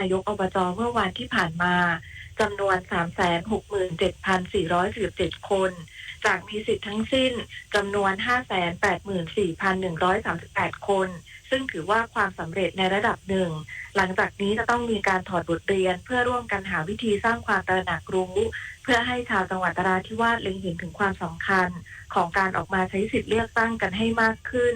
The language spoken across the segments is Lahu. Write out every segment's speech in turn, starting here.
นายก อบจ เมื่อวันที่ผ่านมา จำนวน สามแสนหกหมื่นเจ็ดพันสี่ร้อยสี่สิบเจ็ด คน จากมีสิทธิ์ทั้งสิ้น จำนวน ห้าแสนแปดหมื่นสี่พันหนึ่งร้อยสามสิบแปด คน ซึ่งถือว่าความสำเร็จในระดับหนึ่ง หลังจากนี้จะต้องมีการถอดบทเรียน เพื่อร่วมกันหาวิธีสร้างความตระหนักรู้ เพื่อให้ชาวจังหวัดนราธิวาสเล็งเห็นถึงความสำคัญของการออกมาใช้สิทธิ์เลือกตั้งกันให้มากขึ้น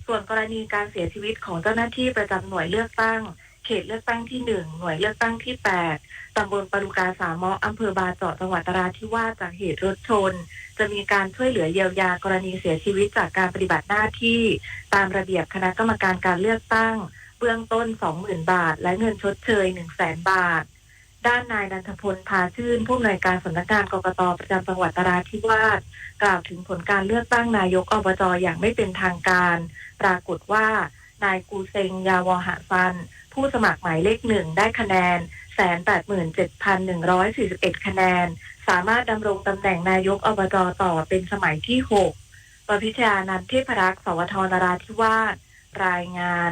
ส่วนกรณีการเสียชีวิตของเจ้าหน้าที่ประจำหน่วยเลือกตั้ง เขตเลือกตั้งที่ หนึ่ง หน่วยเลือกตั้งที่ แปด ตำบลปะรูกาสามะ อำเภอบาเจาะ จังหวัดนราธิวาส จากเหตุรถชน จะมีการช่วยเหลือเยียวยากรณีเสียชีวิตจากการปฏิบัติหน้าที่ ตามระเบียบคณะกรรมการการเลือกตั้ง เบื้องต้น สองหมื่น บาท และเงินชดเชย หนึ่งแสน บาท ด้านนายนันทพล พาชื่น ผู้อำนวยการสำนักงาน กกต ประจำจังหวัดนราธิวาส กล่าวถึงผลการเลือกตั้งนายก อบจ อย่างไม่เป็นทางการ ปรากฏว่า นายกูเซง ยาวอหะซัน ผู้สมัครหมายเลข หนึ่ง ได้คะแนน แสนแปดหมื่นเจ็ดพันหนึ่งร้อยสี่สิบเอ็ด คะแนน สามารถดำรงตำแหน่งนายก อบจ ต่อเป็นสมัยที่ หก ประพิชยานันท์ เทพรักษ์ สวท นราธิวาส รายงาน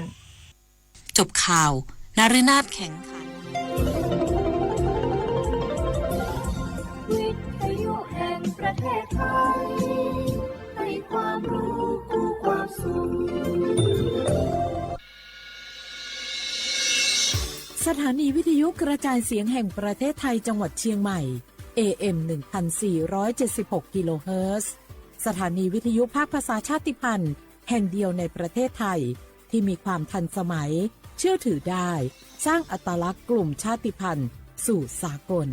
จบข่าว นฤนาถ แข็งขัน วิทยุแห่งประเทศไทย ให้ความรู้คู่ความสุข สถานีวิทยุกระจายเสียงแห่งประเทศไทยจังหวัดเชียงใหม่ เอเอ็ม หนึ่งพันสี่ร้อยเจ็ดสิบหก กิโลเฮิรตซ์ สถานีวิทยุภาคภาษาชาติพันธุ์แห่งเดียวในประเทศไทย ที่มีความทันสมัย เชื่อถือได้ สร้างอัตลักษณ์กลุ่มชาติพันธุ์สู่สากล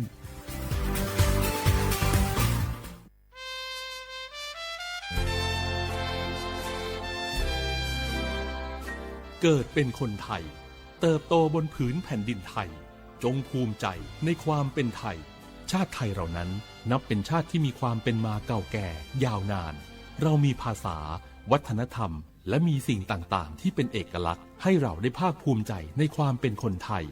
เกิดเป็นคนไทย เติบโตบนผืนแผ่นดินไทย จงภูมิใจในความเป็นไทย ชาติไทยเรานั้นนับเป็นชาติที่มีความเป็นมาเก่าแก่ยาวนาน เรามีภาษา วัฒนธรรม และมีสิ่งต่างๆ ที่เป็นเอกลักษณ์ ให้เราได้ภาคภูมิใจในความเป็นคนไทย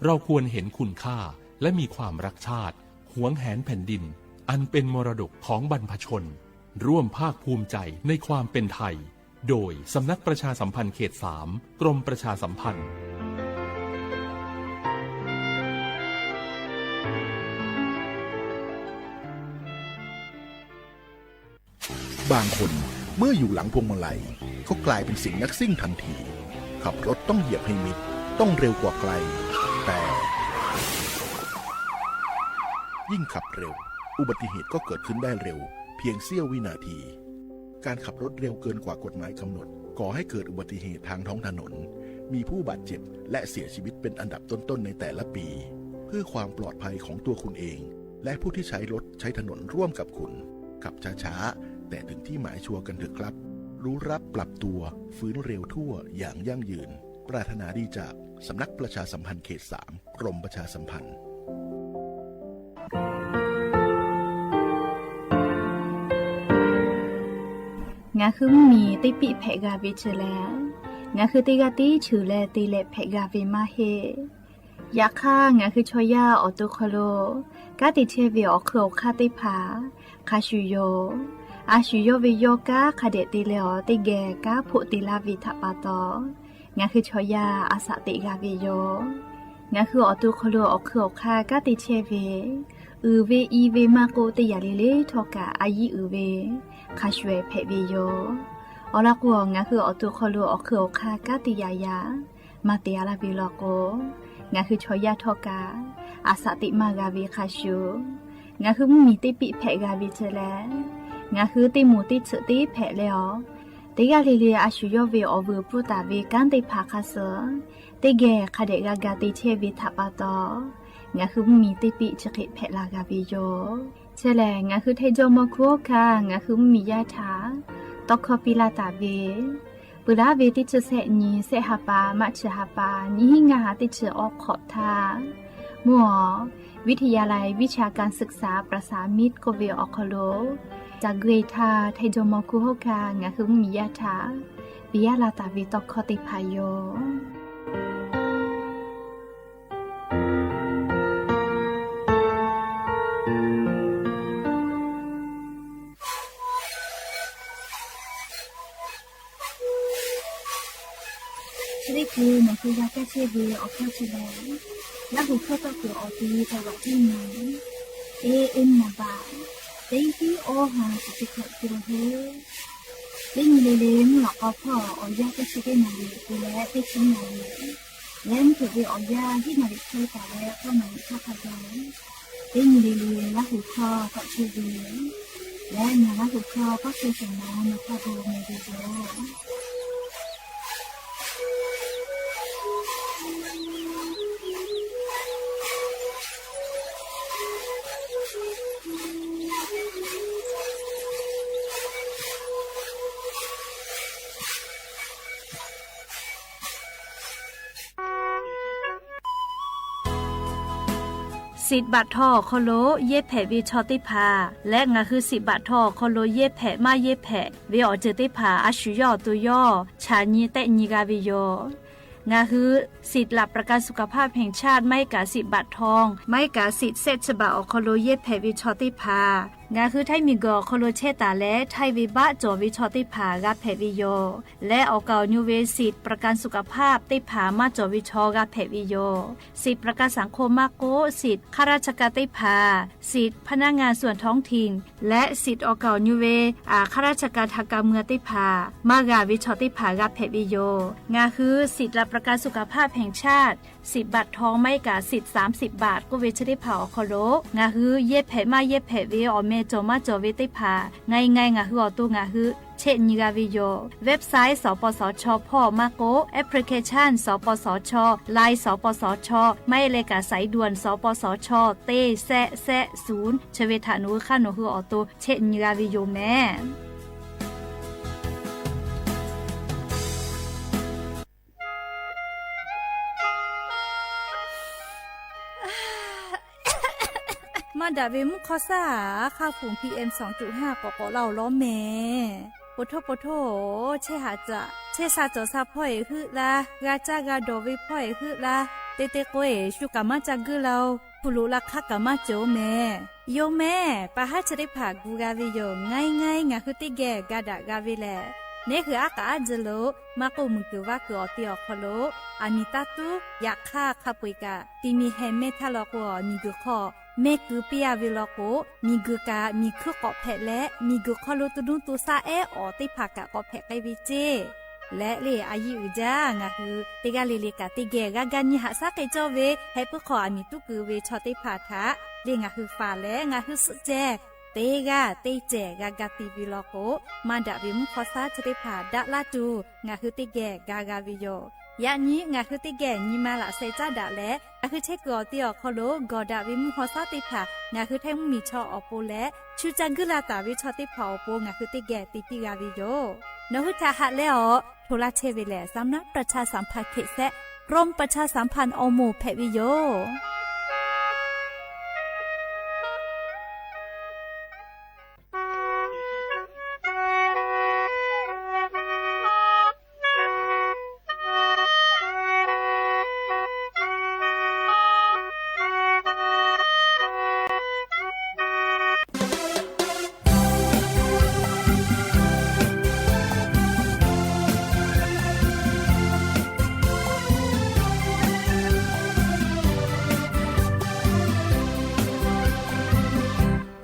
เราควรเห็นคุณค่า และมีความรักชาติ หวงแหนแผ่นดิน อันเป็นมรดกของบรรพชน ร่วมภาคภูมิใจในความเป็นไทย โดยสำนักประชาสัมพันธ์เขต สาม กรมประชาสัมพันธ์ บางคนเมื่ออยู่หลังพวงมาลัยก็กลายเป็นเสียงนักซิ่งทันที ขับรถต้องเหยียบให้มิด ต้องเร็วกว่าใคร แต่ ยิ่งขับเร็ว อุบัติเหตุก็เกิดขึ้นได้เร็ว เพียงเสี้ยววินาที การขับรถเร็วเกินกว่ากฎหมายกำหนด ก่อให้เกิดอุบัติเหตุทางท้องถนน มีผู้บาดเจ็บและเสียชีวิตเป็นอันดับต้นๆ ในแต่ละปี เพื่อความปลอดภัยของตัวคุณเอง และผู้ที่ใช้รถใช้ถนนร่วมกับคุณ ขับช้าๆ แต่ถึงที่หมายชัวร์กันเถอะครับ รู้รักปรับตัว ฟื้นเร็วทั่วอย่างยั่งยืน ปรารถนาดีจากสำนักประชาสัมพันธ์เขต สาม กรมประชาสัมพันธ์ Ngaˬ hui mvuhˇmiˬ teˇ piˆ hpehꞈ g'a ve chi lehˬ, ngaˬ hui teˇ g'aˇ tiˉ cheuˬ leh te leh hpehꞈ g'a ve maˇ heˆ. Yaꞈ hk'aˇ, ngaˬ hui chaw yaˇ awˬ to hk'aw lo kanˉ te chehˇ ve awˬ hk'eun awˬ hk'aˇ teˇ hpaˍ hk'a shuˍ yoˬ. A shuˍ yawˇ ve yawˇ kanˉ hk'a dehꞈ te leh awˬ teˇ geh kanˉ hpoˆ te laˇ ve htaꞈ pa taw, ngaˬ hui chaw yaˇ a shaꞈ teꞈ g'a ve yoˬ. Ngaˬ hui awˬ to hk'aw lo awˬ hk'eun awˬ hk'aˇ kanˉ te chehˇ ve, uiˍ ve i ve maˇ k'oˆ, teˇ yanˇ le le htawˇ kaꞈ a yiˉ uiˍ ve hk'a shuˍ hpehꞈ ve yoˬ. Awˬ lawn k'o, ngaˬ hui awˬ to hk'aw lo awˬ hk'eun awˬ hk'aˇ kanˉ te yaꞈ yaꞈ maˇ te a laˇ ve law k'o, ngaˬ hui chaw yaˇ htawˇ kaꞈ a shaꞈ teꞈ maˇ g'a ve hk'a shuˍ, ngaˬ hui mvuhˇmiˬ teˇ piˆ hpehꞈ g'a ve chi lehˬ, ngaˬ hui teˇ moˍ teˇ tsuhꞈ teˇ hpehꞈ leh awˬ, teˇ g'aˇ le le a shuˍ yawˇ ve awˬ vuiˬ pfuhˇ taˍ ve kanˉ teˇ hpaˍ hk'a suh teˇ geh hk'a dehꞈ g'a ga te chehˇ ve htaꞈ pa taw, ngaˬ hui mvuhˇmiˬ teˇ piˆ chi hk'e hpehꞈ la g'a ve yoˬ. Chi lehˬ, ngaˬ hui Htaiˇ jawˇmawˇ hkuˇ hawˉ hkanˇ ngaˬ hui mvuhˇmiˬ yaˇ htaꞈ tawˇ hkawˇ piˇ laˇ taˍ ve, peuˬ laˉ ve teˇ chi sehˆ nyi, sehˆ ha pa, maˆ chi ha pa, nyiˇ hinˉ ngaˇ ha teˇ chi awˇ hk'awꞈ htaˇ, mvuhˇ awˬ วิทยาลัยวิชาการศึกษาประสานมิตร k'oˆ ve awˬ hk'aw lo, ca gui htaˇ Htaiˇ jawˇmawˇ hkuˇ hawˉ hkanˇ ngaˬ hui mvuhˇmiˬ yaˇ htaꞈ piˇ laˇ taˍ ve tawˇ hkawˇ teˇ hpaˍ yoˬ. Chi teˇ hkui nawˬ hui G'a kaˇ chehˇ ve awˬ hkawˇ chi lehˬ, Laˇ huˍ hkawˇ tawˇ kuiˬ awˬ ti taw laꞈ teˇ nyi, A N naˍ baꞈ teˇ hiˉ awˇ ha shiˍ chi hk'awꞈ te la heuˆ. Teˇ nyi le le mvuhˇ lawꞈ k'aw hpawˇ awˬ yanˇ teˇ chi teˇ naˍ riˍ te leh teˇ chi naˍ riˍ, leh mvuhˇ hpeuꞈ ve awˬ yanˇ hiˉ naˍ riˍ hk'e taˍ leh k'awˇ naˍ riˍ hk'aˇ hk'a gaˬ, teˇ nyi le le Laˇ huˍ hkawˇ tawˆ chehˇ ve yoˬ. Leh ngaˬ Laˇ huˍ hkawˇ tawˆ chehˇ shehˍ ma nawˬ hk'a gaˬ meh ve yoˬ. Siꞈ baꞈ htaw awˬ hk'aw lo yehˇ hpehꞈ ve chaw teˇ hpaˍ leh ngaˬ hui siꞈ baꞈ htaw awˬ hk'aw lo yehˇ hpehꞈ maˇ yehˇ hpehꞈ ve awˬ ceuˬ teˇ hpaˍ a shu yawˇ awˬ to yawˇ chaꞈ nyi tehˆ nyi g'a ve yoˬ. Ngaˬ hui ศิลปประกันสุขภาพแห่งชาติ maˇ heˆ kaꞈ siꞈ baꞈ htaw maˇ heˆ kaꞈ siꞈ shehˆ chi baꞈ awˬ hk'aw lo yehˇ hpehꞈ ve chaw teˇ hpaˍ, ngaˬ hui Htaiˇ miˬguiˬ awˬ hk'aw lo chehˇ taˍ leh Htaiˇ ve baˆ cawˬ ve chaw teˇ hpaˍ g'a hpehꞈ ve yoˬ. Leh awˬ kaˍ awˬ nyu ve siꞈ ประกันสุขภาพ teˇ hpaˍ maˇ cawˬ ve chaw g'a hpehꞈ ve yoˬ. Siꞈ ประกันสังคม maˇ k'oˆ, siꞈ ข้าราชการ teˇ hpaˍ, siꞈ พนักงานส่วนท้องถิ่น leh siꞈ awˬ kaˍ awˬ nyu ve ข้าราชการทางการเมือง teˇ hpaˍ maˇ g'a ve chaw teˇ hpaˍ g'a hpehꞈ ve yoˬ. Ngaˬ hui siꞈ หลักประกันสุขภาพแห่งชาติ สิบบาททอง maˇ heˆ kaꞈ siꞈ สามสิบบาท k'oˆ ve chi teˇ hpaˍ awˬ hk'aw lo ngaˬ hui yehˇ hpehꞈ maˇ yehˇ hpehꞈ ve awˬ meh cawˬ maˇ cawˬ ve teˇ hpaˍ ngaˬ ngaˬ ngaˬ hui awˬ to ngaˬ hui chehˇ nyi g'a ve yoˬ. Website สปสช hpawˇ maˇ k'oˆ, application สปสช, Line สปสช, maˇ heˆ leh kaꞈ สายด่วน สปสช teˇ shehˆ shehˆ ศูนย์ chi ve htaꞈ nawˬ hui hk'aˇ nawˬ hui awˬ to chehˇ nyi g'a ve yoˬ meh. Maˇ daꞈ ve mvuhˇ hk'awˇ shaˉ aˬ, hk'aˇ hpu PM สองจุดห้า k'awꞈ k'awꞈ laˇ-oˬ lawˉ meh. Po htoˇ po htoˇ, chehˇ haꞈ caꞈ chehˇ sha cawˬ sha hpawˇ-eˬ heuˆ laˇ, g'a caˇ g'a dawˬ ve hpawˇ-eˬ heuˆ laˇ, te te k'o-eˬ shu kaꞈ maˇ ca guiˇ laˇ-oˬ, hpu loꞈ la hk'aˇ kaꞈ maˇ cawˬ meh. Yoˬ meh, pa haˉ chi teˇ hpaˍ gu g'a ve yoˬ. Ngaˬ ngaˬ ngaˬ hui teˇ geh ga daꞈ g'a ve lehˬ, neˉ hui aˉ k'aꞈ aˉ jeh lo maˇ k'oˆ, muiˬ kuiˬ vaˇ kuiˬ awˬ te awˬ hk'aw lo aˬ miˍ taˇ tuˉ yaꞈ hk'aˇ hk'a peu-eˬ kaꞈ, ti mi heh mehˇ htaˇ law k'o, miˬ guiˬ hk'aw mehˇ keu piˇ-a ve law k'o, miˬ guiˬ kaꞈ miˬ hkuiˇ k'awꞈ hpehꞈ leh, miˬ guiˬ hk'aw lo to nuˇ to shaˆ ehˉ awˬ teˇ hpaˍ kaꞈ k'awꞈ hpehꞈ k'ai ve ceˇ. Leh le a yiˇ uiˍ jaˇ, ngaˬ hui teˇ g'aˇ le le kaꞈ teˇ geh g'a ga nyi haꞈ shaˉ k'ai cawˇ ve, heh puiˉ hk'aw aˬ miˍ tuˉ keu ve chaw teˇ hpaˍ htaꞈ le ngaˬ hui faˍ leh ngaˬ hui suhˆ ceh teˇ g'aˇ teˇ cehˬ g'a ga ti ve law k'o, maˇ daꞈ ve mvuhˇ hk'awˇ shaˉ chi teˇ hpaˍ daꞈ laˇ tuˬ ngaˬ hui teˇ geh ga g'a ve yoˬ. Yaꞈ nyi ngaˬ hui teˇ geh nyi ma laꞈ sheh caˉ daꞈ leh, ngaˬ hui chehˇ kuiˬ awˬ te awˬ hk'aw lo gawˬ daꞈ ve mvuhˇ hk'awˇ shaˉ teˇ hpaˍ ngaˬ hui Htaiˇ mvuhˇmiˬ chaw awˬ pon leh, shu ca guiˇ la taˍ ve chaw teˇ hpaˍ awˬ pon ngaˬ hui teˇ geh te piˇ g'a ve yoˬ. Nawˬ hui htaꞈ haꞈ leh awˬ hto laˇ chehˇ ve lehˬ, สำนักประชาสัมพันธ์เขต และกรมประชาสัมพันธ์ awˬ moˍ hpehꞈ ve yoˬ.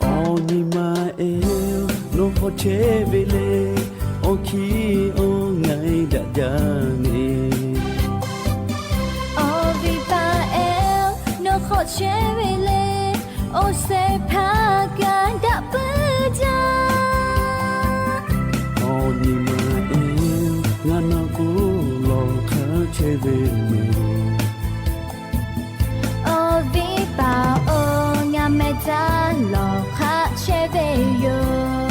Awˬ nyi ma eˬ, nawˬ hk'aw chehˇ ve le, awˬ hkiˇ awˬ ngaˬ daꞈ jaˇ ve. Awˬ viˉ paˍ eˬ, nawˬ hk'aw chehˇ ve le, awˬ shehˍ hpaˇ kaꞈ daꞈ puiˉ jaˇ. Awˬ nyi ma eˬ, ngaˬ nawˬ kuˬ lawˬ hk'aˇ chehˇ ve le. Awˬ viˉ paˍ-oˬ, ngaˬ mehˬ caˇ lawˬ hk'aˇ chehˇ ve yoˬ.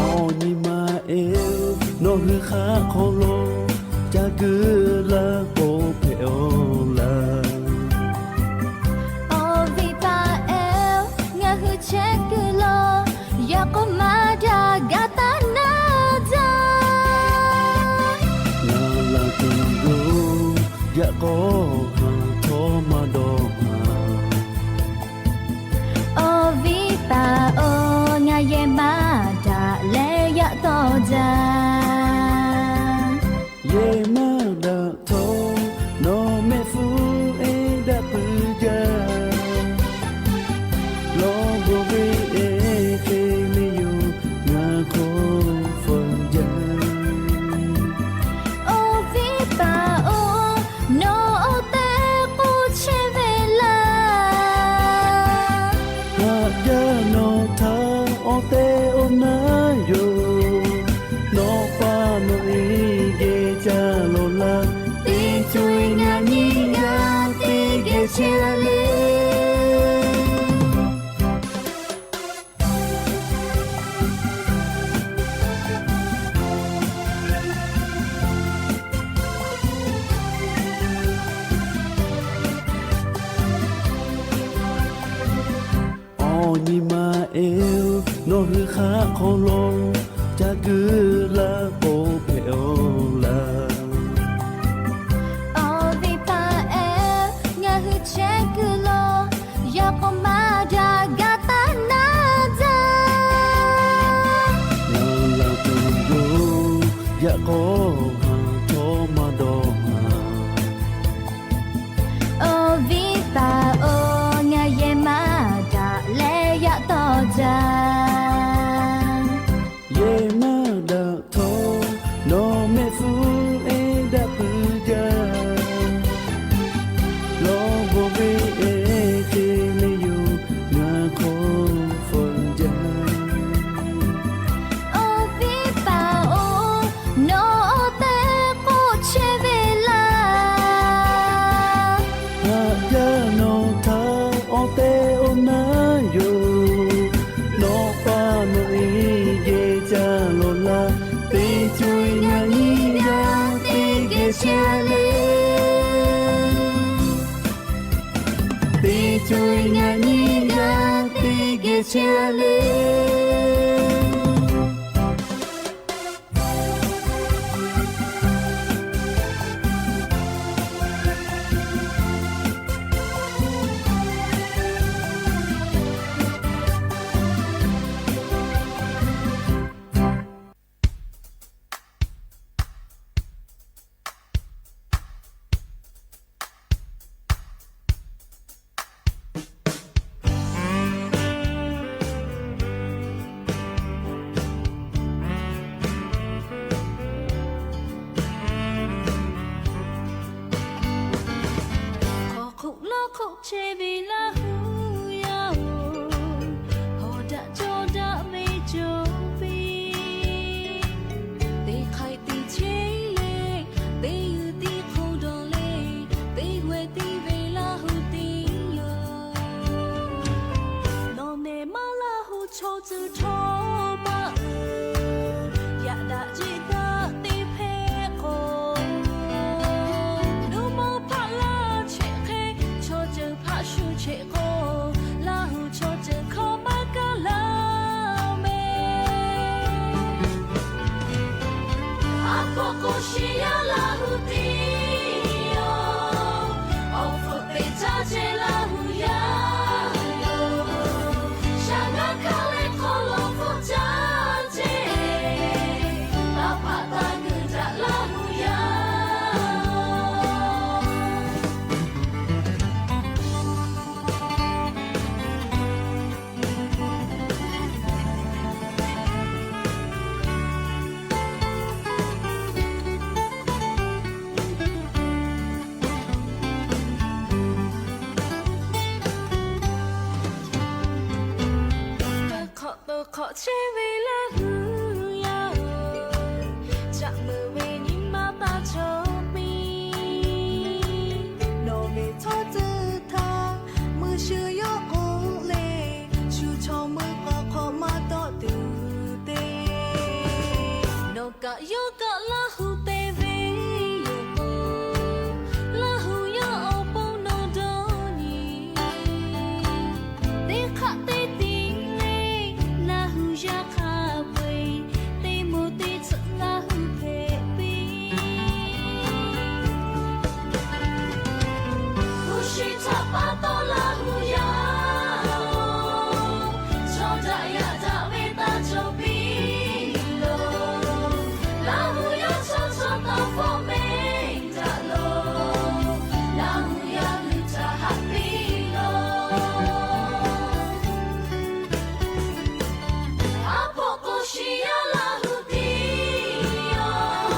Awˬ nyi ma eˬ, nawˬ hui hk'aˆ hk'aw lo ca guiˇ laˇ k'o hpehꞈ-aw laˇ. Awˬ viˉ paˍ eˬ, ngaˬ hui chehˇ kuiˬ lawˬ, yaꞈ k'o maˇ daꞈ gaˇ taˇ naˇ jaˇ. Ngaˬ laˬ tuˬ yoˬ, yaꞈ k'aw haˍ htawˇ maˇ dawˇ haˍ. Awˬ viˉ paˍ-oˬ, ngaˬ yehˬ maˇ daꞈ leh yaꞈ tawˇ jaˇ. Yehˬ maˇ daꞈ chehˇ a le. Awˬ nyi ma eˬ, nawˬ hui hk'aˆ hk'aw lo ca guiˬ laˇ k'o hpehꞈ-oˬ laˇ. Awˬ viˉ paˍ eˬ, ngaˬ hui chehˇ kuiˬ lo yaꞈ k'aw maˇ daꞈ gaˇ taˇ naˉ daꞈ. Ngaˬ laˬ tuˬ yoˬ, yaꞈ k'aw haˍ htawˇ maˇ dawˇ haˍ. Awˬ viˉ paˍ-oˬ, ngaˬ yehˬ maˇ daꞈ leh yaꞈ tawˇ jaˇ. Yehˬ maˇ daꞈ htawˇ, nawˬ mehˆ hpfuhˇ ehˉ daꞈ puiˉ jaˇ. Lawˇ bawˇ ve ehˉ te le yoˬ, ngaˬ hk'aw fawˬ jaˇ. Awˬ viˉ paˍ-oˬ, nawˬ awˬ tehˬ k'oˆ chehˇ ve laˇ. Haꞈ jaˇ nawˬ htaꞈ awˬ tehˬ awˬ naˉ yoˬ. Nawˬ pa nawˬ e geh ca lawˬ laˇ, teˇ co-e ngaˬ nyi gaˇ teˇ geh chehˇ a le. Teˇ co-e ngaˬ nyi gaˇ teˇ geh chehˇ a le. Hk'aw hk'oˆ laˇ hk'oˆ chehˇ ve Laˇ huˍ yaˇ-oˬ, hawˬ daꞈ cawˇ daꞈ ve cawˬ piˇ. Teˇ hk'aiˬ teˇ cheˇ leh, teˇ g'uiˬ teˇ hk'oˆ dawˬ leh, teˇ g'aˇ tiˉ ve Laˇ huˍ teˇ yanˇ, nawˬ nehˬ maˇ Laˇ huˍ chaw tcuh htawˇ maˇ uiˍ. Yaꞈ daꞈ jeˆ daꞈ teˇ hpehꞈ k'o, nuˇ mawˇ hpaˆ laˇ cheꞈ hk'e, chaw ceuˬ hpaˆ shu cheꞈ k'o, Laˇ huˍ chaw ceuˬ hkawˇ maˇ kaˇ laˇ mehˍ. A hpoˆ k'o shiˍ yaˇ Laˇ huˍ teˇ yanˇ, awˬ hpfuhˆ teꞈ caˇ ceh Laˇ huˍ yaˇ yoˬ. Shaˍ ngaˇ hkaˆ leh hk'aw lo hpfuhˆ caˇ ceh, a hpaꞈ taˇ guiˬ daꞈ Laˇ huˍ yaˇ. Hk'awꞈ to hk'awꞈ chehˇ ve Laˇ huˍ yaˇ-oˬ, caꞈ meuˍ ve nyi ma taˇ cawˬ piˇ. Nawˬ ve chaw tcuh htaˇ mui shu yawˇ k'oˆ le, shu chaw mui k'awꞈ hk'awꞈ maˇ tawˆ tuˬ te. Nawˬ kaꞈ yawˇ kaꞈ Laˇ huˍ te ve yoˬ k'o, Laˇ huˍ yaˇ awˬ pon nawˬ dawˇ nyi. Teˇ hk'aˆ teˇ tiˉ le, Laˇ huˍ yaˇ hk'a peu-eˬ, teˇ moˍ teˇ tsuhꞈ Laˇ huˍ hpehꞈ piˇ. Hpu shi htaꞈ pa taw Laˇ huˍ yaˇ-oˬ, chaw daꞈ yaꞈ daꞈ ve taˇ cawˬ piˇ loˬ. Laˇ huˍ yaˇ chaw chaw taw hpawˇ mehˍ daꞈ loˬ. Laˇ huˍ yaˇ g'uiˬ htaꞈ haꞈ piˇ loˬ. A hpoˆ k'o shiˍ yaˇ Laˇ huˍ teˇ yanˇ,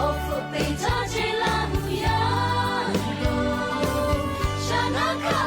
awˬ hpfuhˆ teꞈ caˇ ceh Laˇ huˍ yaˇ yoˬ. Shaˍ ngaˇ hkaˆ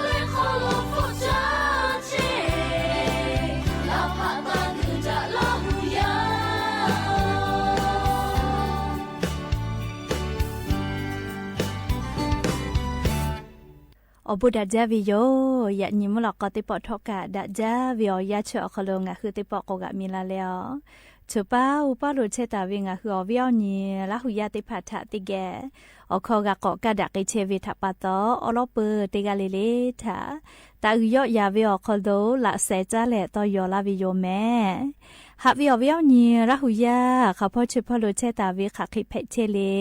Awˬ bon daꞈ jaˇ ve yoˬ. Yaꞈ nyi mvuhˇ lawꞈ k'aw teˇ pawˆ htawˇ kaꞈ daꞈ jaˇ ve awˬ yanˇ chi awˬ hk'aw lo ngaˬ hui teˇ pawˆ k'awꞈ g'aꞈ mi la leh a, choˬ paˉ uˉ paˉ lo chehˇ taˍ ve ngaˬ hui awˬ viˉ awˬ nyi Laˇ hu yaˇ teˇ hpaˍ htaꞈ teˇ geh awˬ hkawˇ g'a k'awꞈ kaˇ daꞈ k'ai chehˇ ve htaꞈ pa taw, awˉ lawˉ peuˬ teˇ g'aˇ le le htaꞈ taˍ uiˍ yawˆ yan ve awˬ hk'aw lo laꞈ sheh caˉ leh tawˇ yaw laˇ ve yoˬ mehˍ. Haꞈ ve awˬ viˉ awˬ nyi Laˇ hu yaˇ hk'a hpawˇ chi hpawˇ lo chehˇ taˍ ve hk'aˬ hk'e hpehꞈ chehˇ le,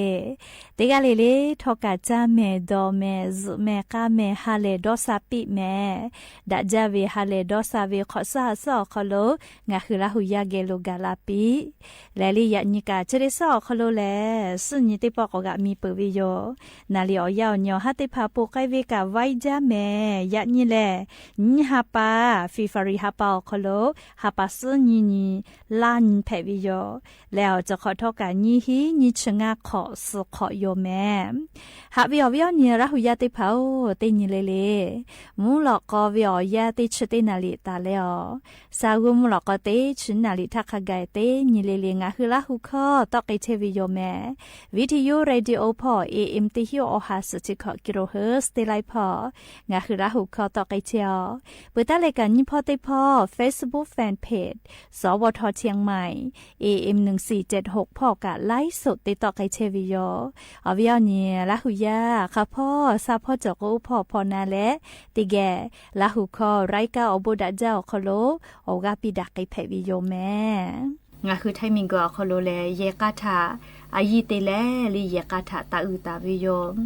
teˇ g'aˇ le le htawˇ kaꞈ caˇ mehˍ dawˬ mehˍ zuhꞈ mehˍ k'aˇ mehˍ ha lehˬ dawˇ sha piˇ mehˍ. Daꞈ jaˇ ve ha lehˬ dawˇ sha ve hk'awꞈ suhˉ ha suhˉ awˬ hk'aw lo ngaˬ hui Laˇ hu yaˇ geh lo gaˬ la piˇ. Lehˬ le yaꞈ nyi kaꞈ chi teˇ suhˉ awˬ hk'aw lo lehˬ, suhˆ nyi teˇ pawˆ k'awꞈ g'aꞈ mi peuˬ ve yoˬ. Naˍ riˍ awˬ yanˇ awˬ nyi awˬ haˉ teˇ hpaˍ poˬ k'ai ve kaꞈ vaiˇ jaˇ mehˍ. Yaꞈ nyi lehˬ, nyiˇ ha pa, February ha pa awˬ hk'aw lo ha pa suhˉ nyi nyi laˇ nyi hpehꞈ ve yoˬ. Lehˬ awˬ ceuˬ hk'awꞈ htawˇ kaꞈ nyiˇ hinˉ nyiˇ chi ngaˇ hk'awꞈ suhˍ hk'awꞈ yoˬ mehˍ. Haꞈ ve awˬ viˉ awˬ nyi Laˇ hu yaˇ teˇ hpaˍ-oˬ, teˇ nyi le le mvuhˇ lawꞈ k'aw ve awˬ yanˇ teˇ chi teˇ naˍ riˍ taˍ leh a, sha g'uˇ mvuhˇ lawꞈ k'aw teˇ chi naˍ riˍ htaˇ hk'a gaˬ teˇ nyi le le ngaˬ hui Laˇ hu hkawˇ tawˆ k'ai chehˇ ve yoˬ mehˍ. Video radio hpawˇ A M teˇ hinˉ awˬ ha suhˍ chi hkawꞈ kilohertz teˇ laiˉ hpawˇ ngaˬ hui Laˇ hu hkawˇ tawˆ k'ai chehˇ a. Peuˬ taˉ leh kaꞈ nyiˇ hpawˇ teˇ hpawˇ Facebook fan page สวท เชียงใหม่ A M หนึ่งสี่เจ็ดหก hpawˇ kaꞈ ไลฟ์สด te tawˆ k'ai chehˇ ve yoˬ. Awˬ viˉ awˬ nyi Laˇ hu yaˇ hk'a hpawˇ sha hpawˇ cawˬ k'o hpawˇ hpawˇ na leh, teˇ geh Laˇ hu hkawˇ รายการ awˬ bon daꞈ jaˇ awˬ hk'aw lo awˬ g'aˇ piˇ daꞈ k'ai hpehꞈ ve yoˬ mehˍ. Ngaˬ hui Htaiˇ miˬguiˬ awˬ hk'aw lo lehˬ, yehˬ k'a htaꞈ a yiˇ te leh le yehˬ k'a htaꞈ taˍ uiˍ taˍ ve yoˬ.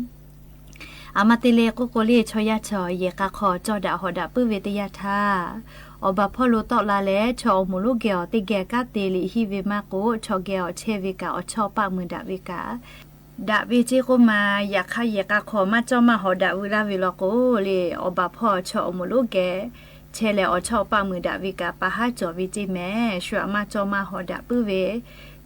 A ma te le k'oˆ k'o le, chaw yaˇ chaw yehˬ k'a hk'aw cawˇ daꞈ hawꞈ daꞈ puiˉ ve teˇ yanˇ htaˇ, awˬ baˬ hpawˇ lo tawˆ la leh chaw awˬ moˍ lonˉ geh awˬ teˇ geh kanˉ te liꞈ hiˆ ve maˇ k'o, chaw geh awˬ chehˇ ve kaꞈ awˬ chawˇ paˆ mui daꞈ ve kaꞈ daꞈ ve ceˇ k'oˆ ma. Yaꞈ hk'aˇ yehˬ k'a hk'aw maˇ cawˇ maˇ hawꞈ daꞈ veu laˇ ve law k'o le, awˬ baˬ hpawˇ chaw awˬ moˍ lonˉ geh chehˇ leh awˬ chawˇ paˆ mui daꞈ ve kaꞈ pa haˉ cawˬ ve ceˇ mehˍ. Shu aꞈ maˇ cawˇ maˇ hawꞈ daꞈ puiˉ ve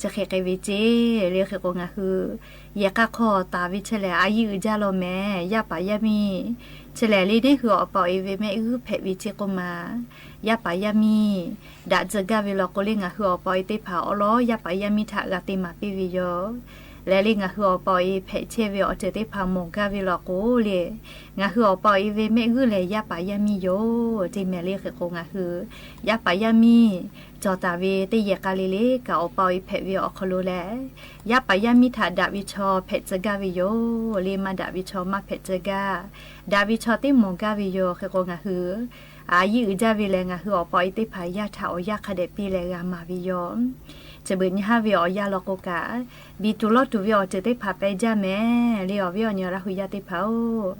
chi hk'e k'ai ve ceˇ le. Hk'e k'o ngaˬ hui yehˬ k'a hk'aw taˍ ve chehˇ lehˬ, a yiˇ uiˍ jaˇ law mehˍ. Yaˇ paˍ yaˇ miˇ chehˇ lehˬ le, neˉ hui awˬ pa awˬ e ve mehˆ g'uˇ hpehꞈ ve ceˇ k'oˆ ma. Yaˇ paˍ yaˇ miˇ daꞈ tcuh gaˇ ve law k'o le, ngaˬ hui awˬ pa awˬ e teˇ hpaˍ awˉ lawˉ yaˇ paˍ yaˇ miˇ htaꞈ g'a te maˍ piˇ ve yoˬ. Lehˬ le ngaˬ hui awˬ pa awˬ e hpehꞈ chehˇ ve awˬ ceuˬ teˇ hpaˍ mawˬ gaˇ ve law k'o le, ngaˬ hui awˬ pa awˬ e ve mehˆ g'uˇ lehˬ yaˇ paˍ yaˇ miˇ yoˬ ceˇ mehˍ le. Hk'e k'o ngaˬ hui yaˇ paˍ yaˇ miˇ cawˬ taˍ ve teˇ yehˬ k'a le le kaꞈ, awˬ pa awˬ e hpehꞈ ve awˬ hk'aw lo lehˬ, yaˇ paˍ yaˇ miˇ htaꞈ daꞈ ve chaw hpehꞈ tcuh gaˇ ve yoˬ le. Maˇ daꞈ ve chaw maˇ hpehꞈ tcuh gaˇ. Daꞈ ve chaw teˇ mawˬ gaˇ ve yoˬ. Hk'e k'o ngaˬ hui a yiˇ uiˍ jaˇ ve lehˬ, ngaˬ hui awˬ pa awˬ e teˇ hpaˍ yaˇ htaꞈ awˬ yanˇ hk'a dehꞈ piˇ leh g'a maˍ ve yoˬ. Chi beuꞈ nyi haˉ ve awˬ yanˇ law k'o kaꞈ, biˇ tuˬ lawˇ tuˬ ve awˬ ceuˬ teˇ hpaˍ peh jaˇ mehˍ le. Awˬ viˉ awˬ nyi Laˇ hu yaˇ teˇ hpaˍ-oˬ,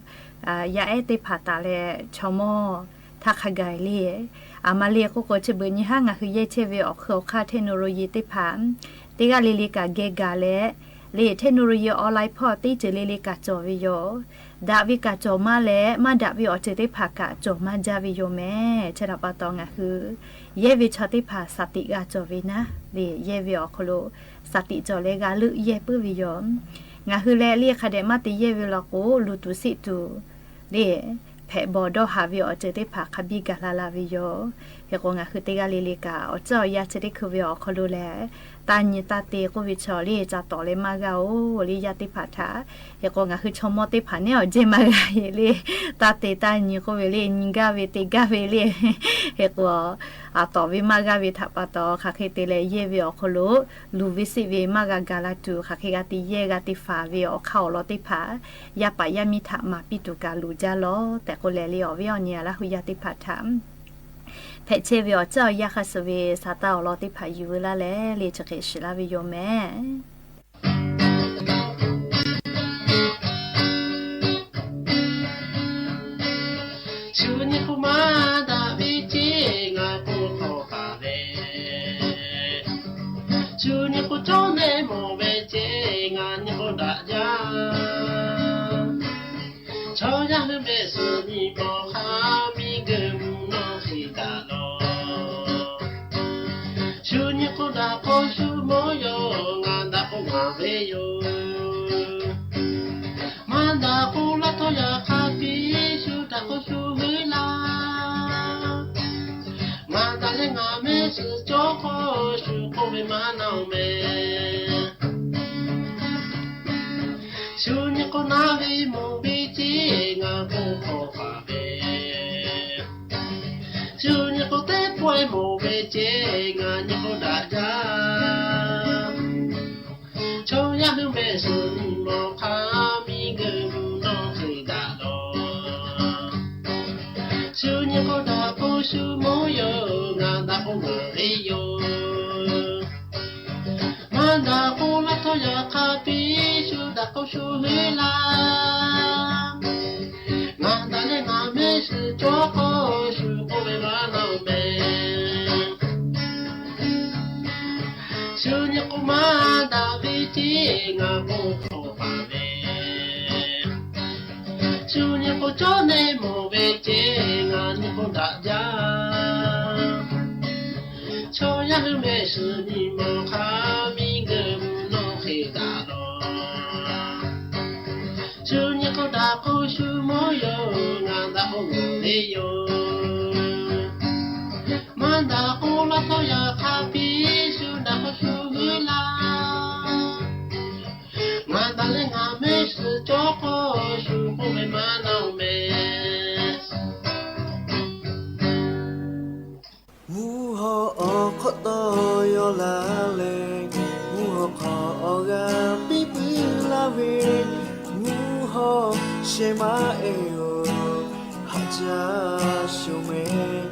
yaˇ ehˉ teˇ hpaˍ taˍ leh chaw mawˇ htaˇ hk'a gaˬ le. A ma le k'oˆ k'o, chi beuꞈ nyi haˉ ngaˬ hui yehˇ chehˇ ve awˬ hk'ui awˬ hk'aˇ technology teˇ hpaˍ teˇ g'aˇ le le kaꞈ geh gaˬ leh, le technology online hpawˇ teˇ ceuˬ le le kaꞈ cawˬ ve yoˬ. Daꞈ ve kaꞈ cawˬ maˇ leh, maˇ daꞈ ve awˬ ceuˬ teˇ hpaˍ kaꞈ cawˬ maˇ jaˇ ve yoˬ mehˍ. Chi htaꞈ pa taw ngaˬ hui yehˇ ve chaw teˇ hpaˍ shaˍ tiꞈ g'a cawˬ ve naˉ le, yehˇ ve awˬ hk'aw lo shaˍ tiꞈ cawˬ leh g'a leuˆ yehˇ puiˉ ve yoˬ. Ngaˬ hui leh le hk'a dehꞈ maˇ te yehˇ ve law k'o, luˬ tuˬ siˆ tuˬ le hpehꞈ bawˬ dawˇ haˍ ve awˬ ceuˬ teˇ hpaˍ hk'a biˇ gaˬ la la ve yoˬ. Hk'e k'o ngaˬ hui teˇ g'aˇ le le kaꞈ awˬ ceuˬ awˬ yanˇ chi teˇ hkui ve awˬ hk'aw lo lehˬ, taˇ nyi taˇ te k'oˆ ve chaw le ca tawˍ leh maˇ g'aˇ-oˬ le yaˇ teˇ hpaˍ htaꞈ. Hk'e k'o ngaˬ hui chaw mawˇ teˇ hpaˍ neˉ awˬ jehˇ maˇ g'a ve le, taˇ te taˇ nyi k'oˆ ve le, nyi gaˇ ve te gaˇ ve le. Hk'e k'o, a tawˍ ve maˇ g'aˇ ve htaꞈ pa taw hk'aˬ hk'e te leh yehˇ ve awˬ hk'aw lo luˬ ve siˆ ve maˇ g'a gaˬ la tuˬ, hk'aˬ hk'e g'a te yehˇ g'a te faˍ ve awˬ hk'aˇ awˬ lawn teˇ hpaˍ yaˇ paˍ yaˇ miˇ htaꞈ maˍ piˇ tuˬ kaꞈ luˬ jaˇ lawˬ tehꞈ k'oˆ leh le, awˬ viˉ awˬ nyi Laˇ hu yaˇ teˇ hpaˍ htaꞈ hpehꞈ chehˇ ve awˬ ceuˬ awˬ yanˇ hk'a shuˍ ve shaˍ taˇ awˬ lawn teˇ hpaˍ yuˬ veu laˇ leh le chi hk'e shiˍ laˇ ve yoˬ mehˍ. Shu nyi k'o maˇ daꞈ ve ceˇ ngaˬ k'oˆ tawˍ taˍ ve. Shu nyi k'o cawˇ mehˆ mawˬ ve ceˇ ngaˬ nyi k'o daꞈ jaˇ. Chaw yaˇ hui mehˆ suhˍ nyi mawˬ hk'a miˇ geuꞈ mvuhˇ naw hk'e daꞈ lawˬ. Shu nyi k'o daꞈ k'o shu mawˇ yaˇ ngaˬ daꞈ k'o ngaˬ ve yoˬ. Maˇ daꞈ k'o laˇ htawˇ yaꞈ hk'a piˇ, shu daꞈ k'o shu ve laˇ. Ngaˬ daꞈ leh ngaˬ mehˆ suhˍ cawˇ k'o, shu k'oˆ ve maˇ na-oˬ mehˍ. Shu nyi k'o naˉ ve mawˬ ve ceˇ ngaˬ k'oˆ hk'awꞈ paˍ ve, shu nyi k'o teˇ pawˆ-e mawˬ ve ceh ngaˬ nyi k'o daꞈ jaˇ. Chaw yaˇ hui mehˆ suhˍ nyi mawˬ hk'a miˬ guiˬ mvuhˇ nawˬ hk'e daꞈ lawˬ. Shu nyi k'o daꞈ k'o shu mawˬ yoˬ, ngaˬ daꞈ k'o ngaˬ ve yoˬ. Maˇ daꞈ k'o laˇ htawˇ yaꞈ hk'a piˇ, shu daꞈ k'o shu heˆ laˇ. Ngaˬ daꞈ leh ngaˬ mehˆ suhˍ cawˬ k'o, shu k'oˆ ve maˇ na-oˬ mehˍ. Shu nyi k'o maˇ daꞈ ve ceh ngaˬ k'oˆ hk'awꞈ paˍ ve, shu nyi k'o cawˇ neˇ mawˬ ve ceh ngaˬ nyi k'o daꞈ jaˇ. Chaw yaˇ hui mehˆ suhˍ nyi mawˬ hk'a miˬ guiˬ mvuhˇ nawˬ hk'e daꞈ lawˬ. Shu nyi k'o daꞈ k'o shu mawˬ yoˬ, ngaˬ daꞈ k'o ngaˬ ve yoˬ. Maˇ daꞈ k'o laˇ htawˇ yaꞈ hk'a piˇ, shu daꞈ k'o shu heˆ laˇ. Ngaˬ daꞈ leh ngaˬ mehˆ suhˍ cawˬ k'o, shu k'oˆ ve maˇ na-oˬ mehˍ. Mvuhˇ hawˉ awˬ hk'awꞈ tawˇ yaw laˇ leh, mvuhˇ hawˉ hk'aw awˬ g'aˇ piˇ puiˉ laˇ ve, mvuhˇ hawˉ shehˍ maˇ ehˉ-oˬ, haꞈ jaˇ sho mehˍ.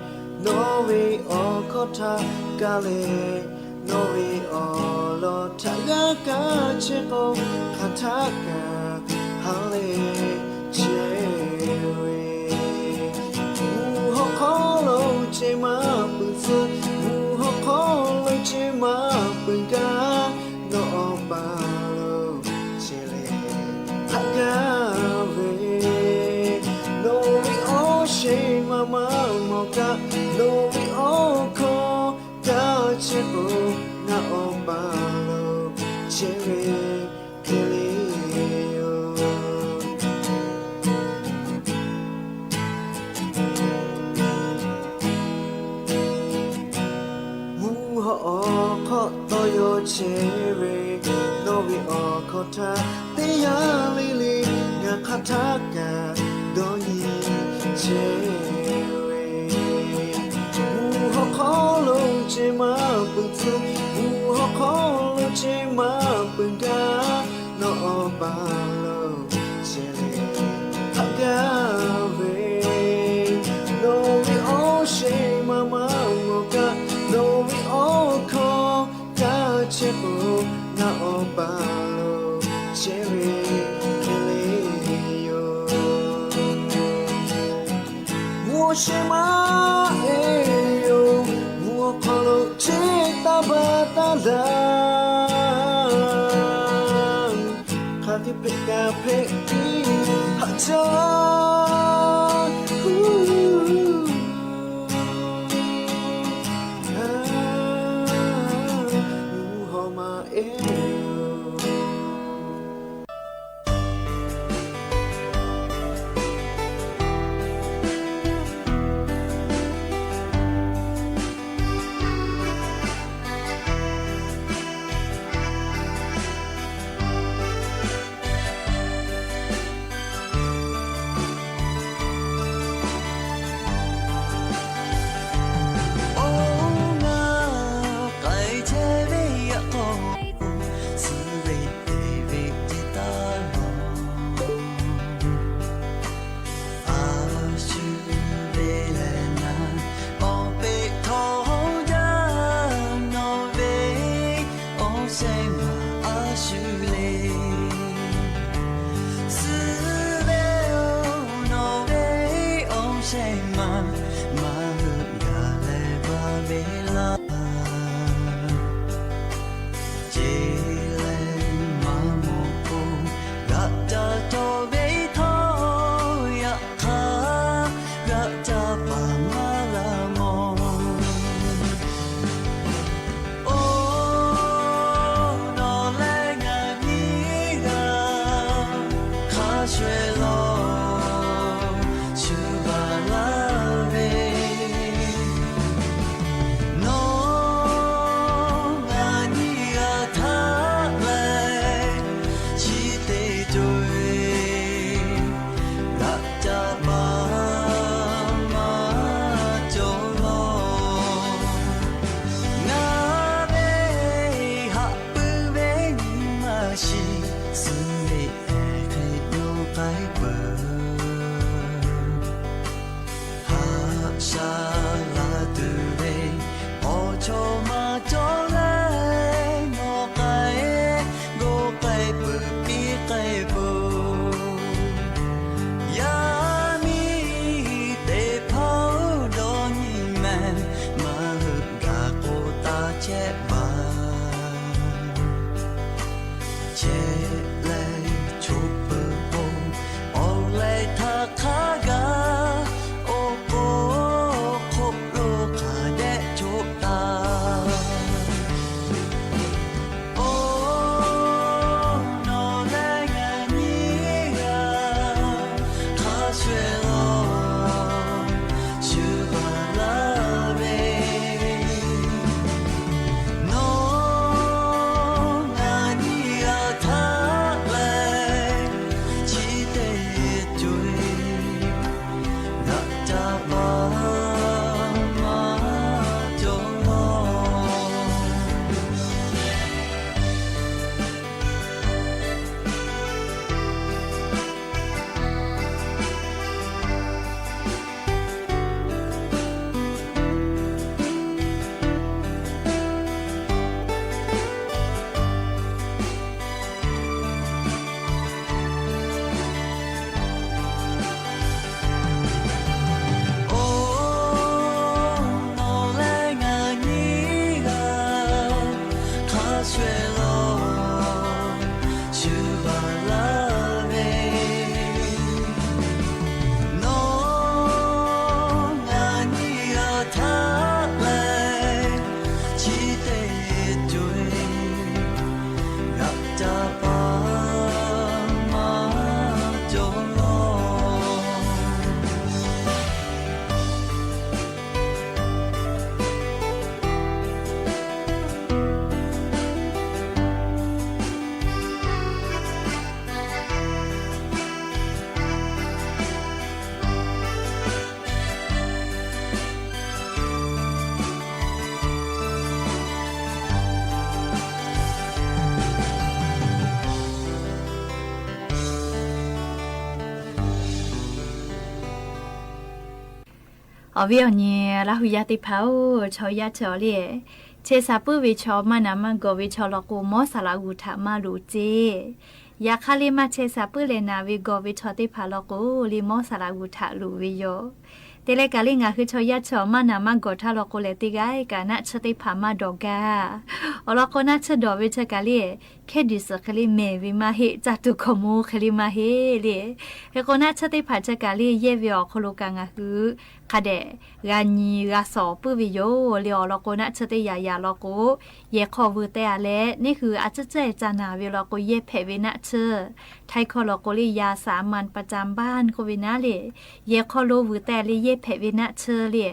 Nawˬ ve awˬ hkawˇ htaꞈ kaˇ leh, nawˬ ve awˬ lawn htaꞈ g'aˇ kaˇ chehˇ k'o, hk'aˬ htaˆ kaꞈ ha lehˬ chehˇ ve. Mvuhˇ hawˉ hk'aw lo ceh maˇ peuˬ tcuh, mvuhˇ hawˉ hk'aw lo ceh maˇ peuˬ gaˇ, nawˬ awˬ paˍ lo chehˇ leh hk'aˬ gaˇ ve. Nawˬ ve awˬ shehˍ maˇ maˇ mawˬ kaꞈ, nawˬ ve awˬ hkawˇ kaˇ chehˇ k'o, ngaˬ awˬ paˍ lo chehˇ ve hk'e le yoˬ. Mvuhˇ hawˉ awˬ hk'awꞈ tawˇ yaw chehˇ ve, nawˬ ve awˬ hkawˇ htaꞈ teˇ yanˇ le le, ngaˬ hk'aˬ htaˆ kaꞈ dawˇ nyi chehˇ ve. Mvuhˇ hawˉ hk'aw lo ceh maˇ peuˬ tcuh, mvuhˇ hawˉ hk'aw lo ceh maˇ peuˬ gaˇ, nawˬ awˬ paˍ lo chehˇ leh hk'aˬ gaˇ ve. Nawˬ ve awˬ shehˍ maˇ maˇ mawˬ kaꞈ, nawˬ ve awˬ hkawˇ kaˇ chehˇ k'o, ngaˬ awˬ paˍ lo chehˇ ve hk'e le yoˬ. Mvuhˇ shehˍ maˇ ehˉ yoˬ, mvuhˇ hawˉ hk'aw lo chehˇ taˇ baˬ taˇ laˇ. Hk'aˬ hk'e hpehꞈ kaꞈ hpehꞈ piˇ haꞈ caˇ. Mvuhˇ hawˉ maˇ ehˉ yoˬ. Oˇ ngaˬ k'ai chehˇ ve yaꞈ k'aw, suh ve te ve te taˇ lawˬ. A shu ve lehˬ naˍ, awˬ peꞈ htawˇ jaˇ nawˬ ve, awˬ shehˍ maˬ a shu le. Suh ve-oˬ, nawˬ ve awˬ shehˍ maˬ, maˇ hui gaˬ leh baˬ ve laˇ. Ceˇ leh maˇ mawˬ k'o, g'aꞈ caˇ cawˬ ve htawˇ, yaꞈ hk'aˇ g'aꞈ caˇ paˍ maˇ g'a mawˬ. Oˇ, nawˬ leh ngaˬ nyiˇ g'aˇ hk'a shuˍ shuˍ laˬ, shu baˬ laˇ ve Awˬ viˉ awˬ nyi Laˇ hu yaˇ teˇ hpaˍ-oˬ, chaw yaˇ chi awˬ le, chehˇ sha puiˉ ve chaw, maˇ naˍ maˇ gawˬ ve chaw law k'o, mawˇ saˍ laꞈ g'uˬ htaꞈ maˇ loˍ ceˇ. Yaꞈ hk'aˇ le maˇ chehˇ sha puiˉ leh naˍ ve gawˬ ve chaw teˇ hpaˍ law k'o le, mawˇ saˍ laꞈ g'uˬ htaꞈ loˍ ve yoˬ. Te leh kaꞈ le ngaˬ hui chaw yaˇ chi awˬ maˇ naˍ maˇ gawˬ htaˇ law k'o lehˬ, teˇ g'aˇ kaꞈ naˆ tsuhˇ teˇ hpaˍ maˇ dawˬ gaˇ. Awˬ lawn k'o, naˆ tsuhˇ dawˬ ve chi kaꞈ le, hkehˇ diˬ suhˍ hk'e le mehˬ ve maˇ heˆ, caˇ tuˬ hkaw mawˇ hk'e le maˇ heˆ le. Hk'e k'o, naˆ tsuhˇ teˇ hpaˍ chi kaꞈ le yehˇ ve awˬ hk'aw lo kaꞈ ngaˬ hui hk'a dehꞈ g'a nyi g'a shawˍ puiˉ ve yoˬ le. Awˬ lawn k'o, naˆ tsuhˇ teˇ yaꞈ yaꞈ law k'o, yehˬ hk'aw veuˬ teh a leh, neˇ hui a tcuhˉ tcuhˉ e ca naˍ ve law k'o, yehˇ hpehꞈ ve naˆ tsuhˇ. Htaiˇ hkawˇ law k'o le, ยาสามัญประจำบ้าน k'oˆ ve naˉ le, yehˬ hk'aw lo veuˬ teh le yehˇ hpehꞈ ve naˆ tsuhˇ le.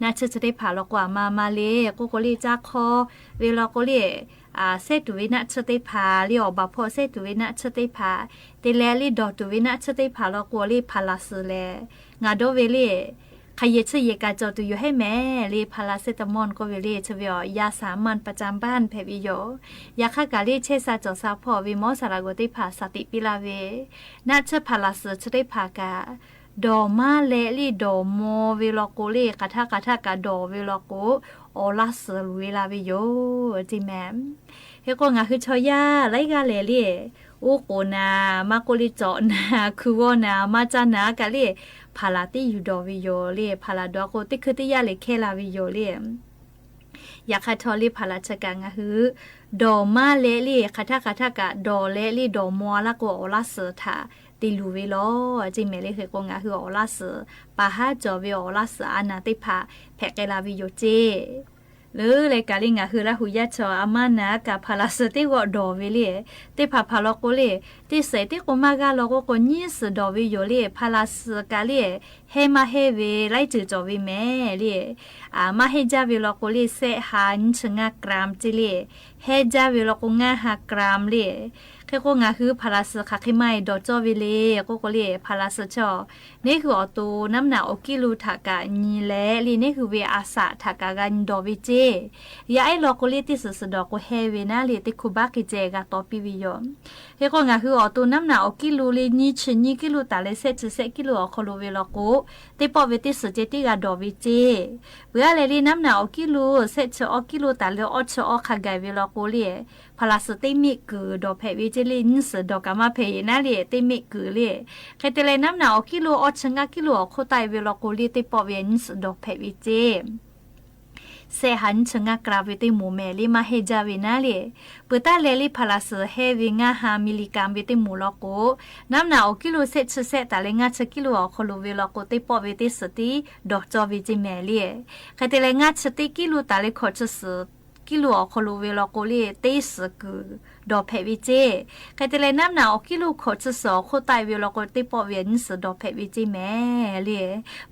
Naˆ tsuhˇ chi teˇ hpaˍ law k'o, a ma ma le k'oˆ k'o le, caˇ hk'awˇ ve law k'o le, sehˉ tuˬ ve naˆ tsuhˇ teˇ hpaˍ le, awˬ baˬ hpawˇ sehˉ tuˬ ve naˆ tsuhˇ teˇ hpaˍ, te leh le dawˬ tuˬ ve naˆ tsuhˇ teˇ hpaˍ law k'o le, พาราซิส lehˬ, ngaˬ dawˇ ve le, hk'aˬ yehˬ chi yehˬ kaꞈ cawˬ tuˬ yoˬ hehˉ mehˍ le, พาราเซตามอล k'oˆ ve le, chi ve awˬ ยาสามัญประจำบ้าน hpehꞈ ve yoˬ. Yaꞈ hk'aˇ kaꞈ le chehˇ sha cawˬ sha hpawˇ ve mawˇ saˍ laꞈ g'uˬ teˇ hpaˍ shaˍ tiꞈ piˇ laˇ ve, naˆ tsuhˇ พาราซิส chi teˇ hpaˍ kaꞈ, dawˬ maˇ leh le dawˬ maw ve law k'o le, hk'aˬ htaˇ hk'aˬ htaˇ kaꞈ dawˬ ve law k'o, awˬ laˇ suhˍ loˍ ve la ve yoˬ ceˇ mehˍ. Hk'e k'o, ngaˬ hui chaw yaˇ laiˉ g'aˇ lehˬ le, oˇ k'oˍ naˍ, maˇ k'oˆ le cawꞈ naˍ, hkui g'awˇ naˍ, maˇ caˇ naˍ kaꞈ le, พารา teˇ yuˬ dawˬ ve yoˬ le. พารา dawˬ k'o, teˇ hkui teˇ yanˇ lehˬ hkehˇ la ve yoˬ le. Yaꞈ hk'aˇ htawˇ le พารา chi kaꞈ ngaˬ hui dawˬ maˇ leh le, hk'aˬ htaˇ hk'aˬ htaˇ kaꞈ dawˬ leh le dawˬ maw laˇ k'o, awˬ laˇ suhˍ htaꞈ te luˬ ve law ceˇ mehˍ le. Hk'e k'o, ngaˬ hui awˬ laˇ suhˍ, pa haˉ cawˬ ve awˬ laˇ suhˍ a naˍ teˇ hpaˍ hpehꞈ k'ai la ve yoˬ ceˇ. Leuˉ leh kaꞈ le ngaˬ hui Laˇ hu yaˇ chaw a maˇ naˍ kaꞈ พาราซิส teˇ g'awˆ dawˬ ve le. Teˇ hpaˍ hpaˍ law k'o le, teˇ shehˍ teˇ k'o maˇ g'aˇ law k'o k'o, nyiˇ suhˍ dawˬ ve yoˬ le. พาราซิส kaꞈ le, hehˇ maˇ hehˇ ve laiˉ ceuˬ cawˬ ve mehˍ le. Maˇ hehˇ jaˇ ve law k'o le, sehˆ ha nyiˇ chi ngaˇ กรัม ceˇ le. Hehˇ jaˇ ve law k'o, ngaˇ ha กรัม le. Hk'e k'o, ngaˬ hui พาราซิส hk'aˬ hk'e maˇ e dawˬ cawˇ ve le k'oˆ k'o le, พาราซิส chaw, neˇ hui awˬ to น้ำหนัก awˬ กิโล htaꞈ kaꞈ nyi leh le, neˇ hui ve a shaꞈ htaꞈ kaꞈ g'a nyi dawˬ ve ceˇ. Yaˇ ehˉ law k'o le, teˇ suhˍ suhˍ dawˬ k'o hehˇ ve naˉ le, teˇ hkui baˆ hk'e ceh g'a taw piˇ ve yoˬ. Hk'e k'o, ngaˬ hui awˬ to น้ำหนัก awˬ กิโล le, nyiˇ chi nyiˇ กิโล taˍ leh sehˆ chi sehˆ กิโล awˬ hk'aw lo ve law k'o, teˇ pawˆ ve teˇ suhˍ ceh tiˉ g'a dawˬ ve ceˇ. Peuˬ aˉ leh le, น้ำหนัก awˬ กิโล sehˆ chi awˇ กิโล taˍ leh awˇ chi awˇ hk'a gaˬ ve law k'o le, พาราซิส teˇ meˆ kuiˬ dawˬ hpehꞈ ve ceˇ le. Nyiˇ suhˍ dawˬ kaꞈ maˇ hpehꞈ e naˉ le, teˇ meˆ kuiˬ le. Hk'e te leh, น้ำหนัก awˬ กิโล awˇ chi ngaˇ กิโล awˬ hk'oˆ taˆ e ve law k'o le, teˇ pawˆ ve nyiˇ suhˍ dawˬ hpehꞈ ve ceˇ. Sehˆ ha nyiˇ chi ngaˇ กรัม ve teˇ moˍ mehˍ le, maˇ hehˇ jaˇ ve naˉ le. Peuˬ taˉ leh le, พาราซิส hehˇ ve ngaˇ ha มิลลิกรัม ve teˇ moˍ law k'o, น้ำหนัก awˬ กิโล sehˆ chi sehˆ taˍ leh ngaˇ chi กิโล awˬ hk'aw lo ve law k'o, teˇ pawˆ ve teˇ suhˍ tiˉ dawˬ cawˇ ve ceˇ mehˍ le. Hk'e te leh, ngaˇ chi teˇ กิโล taˍ leh hkawꞈ chi suhˍ กิโล awˬ hk'aw lo ve law k'o le, teˇ suhˍ kuiˬ dawˬ hpehꞈ ve ceˇ. Hk'e te leh, น้ำหนัก awˬ กิโล hkawꞈ chi suhˍ awˬ hk'oˆ taˆ e ve law k'o, teˇ pawˆ ve nyiˇ suhˍ dawˬ hpehꞈ ve ceˇ mehˍ le.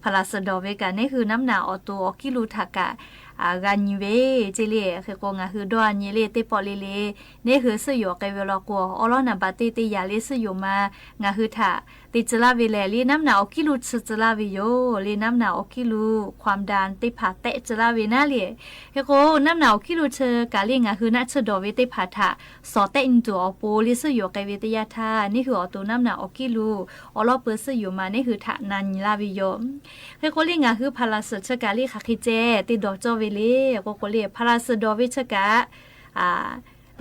พาราซิส dawˬ ve kaꞈ, neˇ hui น้ำหนัก awˬ to awˬ กิโล htaꞈ kaꞈ g'a nyi ve ceˇ le. Hk'e k'o, ngaˬ hui dawˇ a nyi le, teˇ pawˆ le le, neˇ hui suhˆ yoˬ k'ai ve law k'o, awˉ lawˉ naˍ baꞈ teˇ teˇ yaꞈ le suhˆ yoˬ ma ngaˬ hui htaꞈ te tcuh laˇ ve lehˬ le, น้ำหนัก awˬ กิโล chi tcuh laˇ ve yoˬ le. น้ำหนัก awˬ กิโล ความดัน teˇ hpaˍ tehˆ tcuh laˇ ve naˉ le. Hk'e k'o, น้ำหนัก awˬ กิโล chi kaꞈ le, ngaˬ hui naˆ tsuhˇ dawˬ ve teˇ hpaˍ htaꞈ shawˍ tehˆ nyi tuˬ awˬ pon le suhˆ yoˬ k'ai ve teˇ yanˇ htaˇ, neˇ hui awˬ to น้ำหนัก awˬ กิโล awˉ lawˉ peu suhˆ yoˬ ma neˇ hui htaꞈ na nyi laˇ ve yoˬ. Hk'e k'o le, ngaˬ hui พาราซิส chi kaꞈ le hk'aˬ hk'e ceh te dawˬ cawˇ ve le k'oˆ k'o le, พาราซิส dawˬ ve chi kaꞈ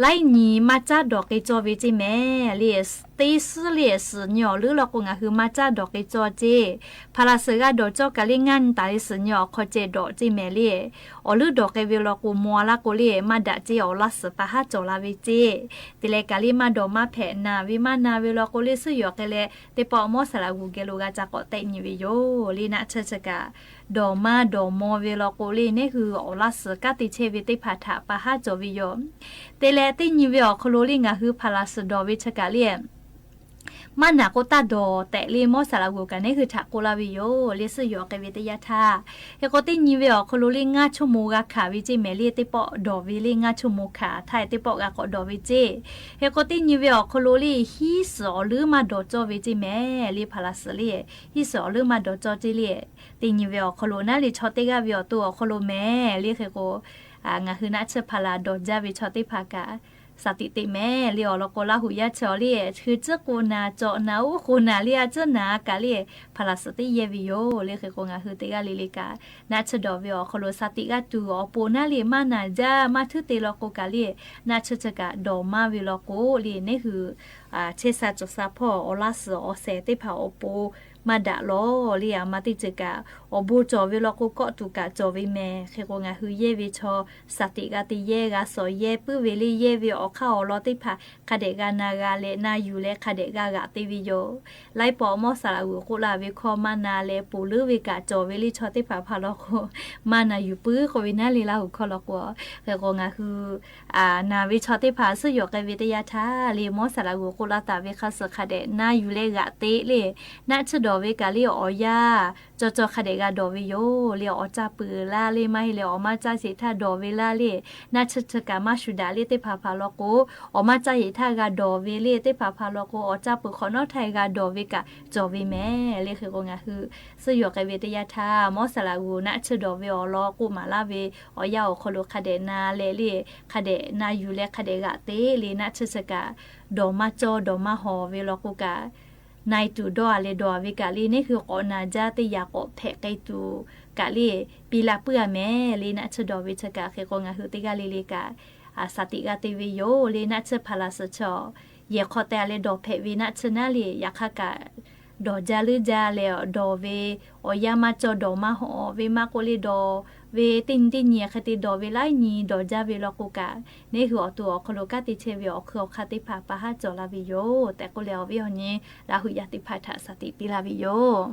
laiˉ nyi maˇ caˉ dawˬ k'ai cawˇ ve ceˇ mehˍ le. Teˇ suhˉ le suhˍ nyi awˬ leuˉ law k'o, ngaˬ hui maˇ caˉ dawˬ k'ai cawˇ ceˇ. พาราซิส g'a dawˬ cawˇ kaꞈ le, ngaˇ nyi taˍ le suhˍ nyi awˬ hk'aw ceh dawˬ ceˇ mehˍ le. Awˬ leuˉ dawˬ k'ai ve law k'o, maw laˇ k'o le, maˇ daꞈ ceˇ, awˬ laˇ suhˍ pa haˉ cawˬ la ve ceˇ. Te leh kaꞈ le, maˇ dawˬ maˇ hpehꞈ naˬ ve maˇ na ve law k'o le, suhˆ yoˬ k'ai leh, teˇ pawˆ mawˇ saˍ laꞈ g'uˬ geh lo g'a ca k'awꞈ tehˆ nyi ve yoˬ le. Naˆ tsuhˇ chi kaꞈ dawˬ maˇ dawˬ maw ve law k'o le, neˇ hui awˬ laˇ suhˍ kanˉ te chehˇ ve teˇ hpaˍ htaꞈ pa haˉ cawˬ ve yoˬ. Te leh teˇ nyi ve awˬ hk'aw lo le, ngaˬ hui พาราซิส dawˬ ve chi kaꞈ le, maˇ naˬ k'o taˇ dawˬ tehꞈ le, mawˇ saˍ laꞈ g'uˬ kaꞈ neˇ hui htaꞈ k'oˆ laˇ ve yoˬ le, suhˆ yoˬ k'ai ve teˇ yanˇ htaˇ. Hk'e k'o, teˇ nyi ve awˬ hk'aw lo le, ngaˇ ชั่วโมง g'a hkanˍ ve ceˇ mehˍ le, teˇ pawˆ dawˬ ve le, ngaˇ ชั่วโมง hkanˍ htaˇ teˇ pawˆ g'a k'awꞈ dawˬ ve ceˇ. Hk'e k'o, teˇ nyi ve awˬ hk'aw lo le, hiˉ suhˍ awˬ leuˉ maˇ dawˬ cawˇ ve ceˇ mehˍ le, พาราซิส le, hiˉ suhˍ awˬ leuˉ maˇ dawˬ cawˇ ceˇ le. Teˇ nyi ve awˬ hk'aw lo naˉ le, chaw teˇ g'aˇ ve awˬ to awˬ hk'aw lo mehˍ le. Hk'e k'o, ngaˬ hui naˆ tsuhˇ พารา dawˬ jaˇ ve chaw teˇ hpaˍ kaꞈ shaˍ tiꞈ teꞈ mehˍ le awˬ lawn k'o, Laˇ huˍ yaˇ chi awˬ le, hkui tcuhˉ k'o naˍ, cawꞈ naˍ, uˉ k'o naˍ le, a tcuhˉ naˍ kaꞈ le, hpaˍ laˬ suhˍ teˇ yehˇ ve yoˬ le. Hk'e k'o ngaˬ hui teˇ g'aˇ le le kaꞈ naˆ tsuhˇ dawˬ ve awˬ hk'aw lo shaˍ tiꞈ g'a tuˬ awˬ pon naˉ le, maˇ naˍ jaˇ maˇ htuˉ te law k'o kaꞈ le, naˆ tsuhˇ chi kaꞈ dawˬ maˇ ve law k'o le, neˇ hui chehˇ sha cawˬ sha hpawˇ awˬ laˇ suhˍ awˬ shehˍ teˇ hpaˍ awˬ pon maˇ daꞈ lawˬ le. Aˬ ma teˇ ceuˬ kaꞈ awˬ bon cawˬ ve law k'o, kawˆ tuˬ kaꞈ cawˬ ve mehˍ. Hk'e k'o ngaˬ hui yehˇ ve chaw shaˍ tiꞈ g'a te yehˇ, g'a shawˍ yehˇ puiˉ ve le, yehˇ ve awˬ hk'aˇ awˬ lawn teˇ hpaˍ hk'a dehꞈ g'a na g'a leh, na yuˬ leh hk'a dehꞈ g'a g'aꞈ te ve yoˬ. Laiˉ pawˆ mawˇ saˍ laꞈ g'uiˬ k'oˆ la ve hkawˇ maˇ na leh, poˬ leuˉ ve kaꞈ cawˬ ve le, chaw teˇ hpaˍ hpaˍ law k'o maˇ na yuˬ puiˉ k'oˆ ve naˉ le, Laˇ huˍ hkawˇ law k'o. Hk'e k'o ngaˬ hui naˬ ve chaw teˇ hpaˍ suhˉ yawˬ k'ai ve teˇ yanˇ htaˇ le, mawˇ saˍ laꞈ g'uiˬ k'oˆ laˇ taˍ ve hk'a suhˍ hk'a dehꞈ na yuˬ leh g'aꞈ te le, naˆ tsuhˇ dawˬ ve kaꞈ le awˬ yanˇ cawˬ cawˬ hk'a dehꞈ g'a dawˬ ve yoˬ le. Awˬ caˇ peuˬ laˇ le, maˇ heˆ leh awˬ maˇ caˇ sheˍ htaˇ dawˬ ve laˇ le, naˆ tsuhˇ chi kaꞈ maˇ shuˍ daꞈ le, teˇ hpaˍ hpaˍ law k'o awˬ maˇ caˇ sheˍ htaˇ g'a dawˬ ve le, teˇ hpaˍ hpaˍ law k'o awˬ caˇ peuˬ hk'awꞈ nawˉ htaˇ g'a dawˬ ve kaꞈ cawˬ ve mehˍ le. Hk'e k'o ngaˬ hui suhˉ yawˬ k'ai ve teˇ yanˇ htaˇ, mawˇ saˍ laꞈ g'uiˬ naˆ tsuhˇ dawˬ ve awˬ lawn k'oˆ maˍ laˇ ve awˬ yanˇ awˬ hk'aw lo hk'a dehꞈ na leh le, hk'a dehꞈ na yuˬ leh hk'a dehꞈ g'aꞈ te le, naˆ tsuhˇ chi kaꞈ dawˬ maˇ cawˇ dawˬ maˇ hawˍ ve law k'o kaꞈ, na e tuˬ dawˇ a leh dawˬ a ve kaꞈ le, neˇ hui k'awꞈ naˍ jaˇ teˇ yanˇ k'awꞈ hpehꞈ k'ai tuˬ kaꞈ le, piˇ laˇ puiˉ a mehˍ le. Naˆ tsuhˇ dawˬ ve chi kaꞈ hk'e k'o ngaˬ hui teˇ g'aˇ le le kaꞈ shaˍ tiꞈ g'a te ve yoˬ le. Naˆ tsuhˇ hpaˍ laˬ suhˍ chaw yehˬ hk'aw teh a leh dawˬ hpehꞈ ve naˆ tsuhˇ naˉ le, yaꞈ hk'aˇ kaꞈ dawˬ jaˇ leuˉ jaˇ leh dawˬ ve awˬ yanˇ maˇ cawˇ dawˬ maˇ hawˍ ve maˇ k'oˆ le, dawˬ ve teˇ nyi teˇ nyi hk'e te dawˬ ve laiˉ nyi dawˬ jaˇ ve law k'o kaꞈ, neˇ hui awˬ to awˬ hk'aw lo kanˉ te chehˇ ve awˬ hkui awˬ hk'aˇ teˇ hpaˍ pa haˉ cawˬ la ve yoˬ tehꞈ k'oˆ leh, awˬ viˉ awˬ nyi Laˇ huˍ yaˇ teˇ hpaˍ htaꞈ shaˍ tiꞈ piˇ laˇ ve yoˬ.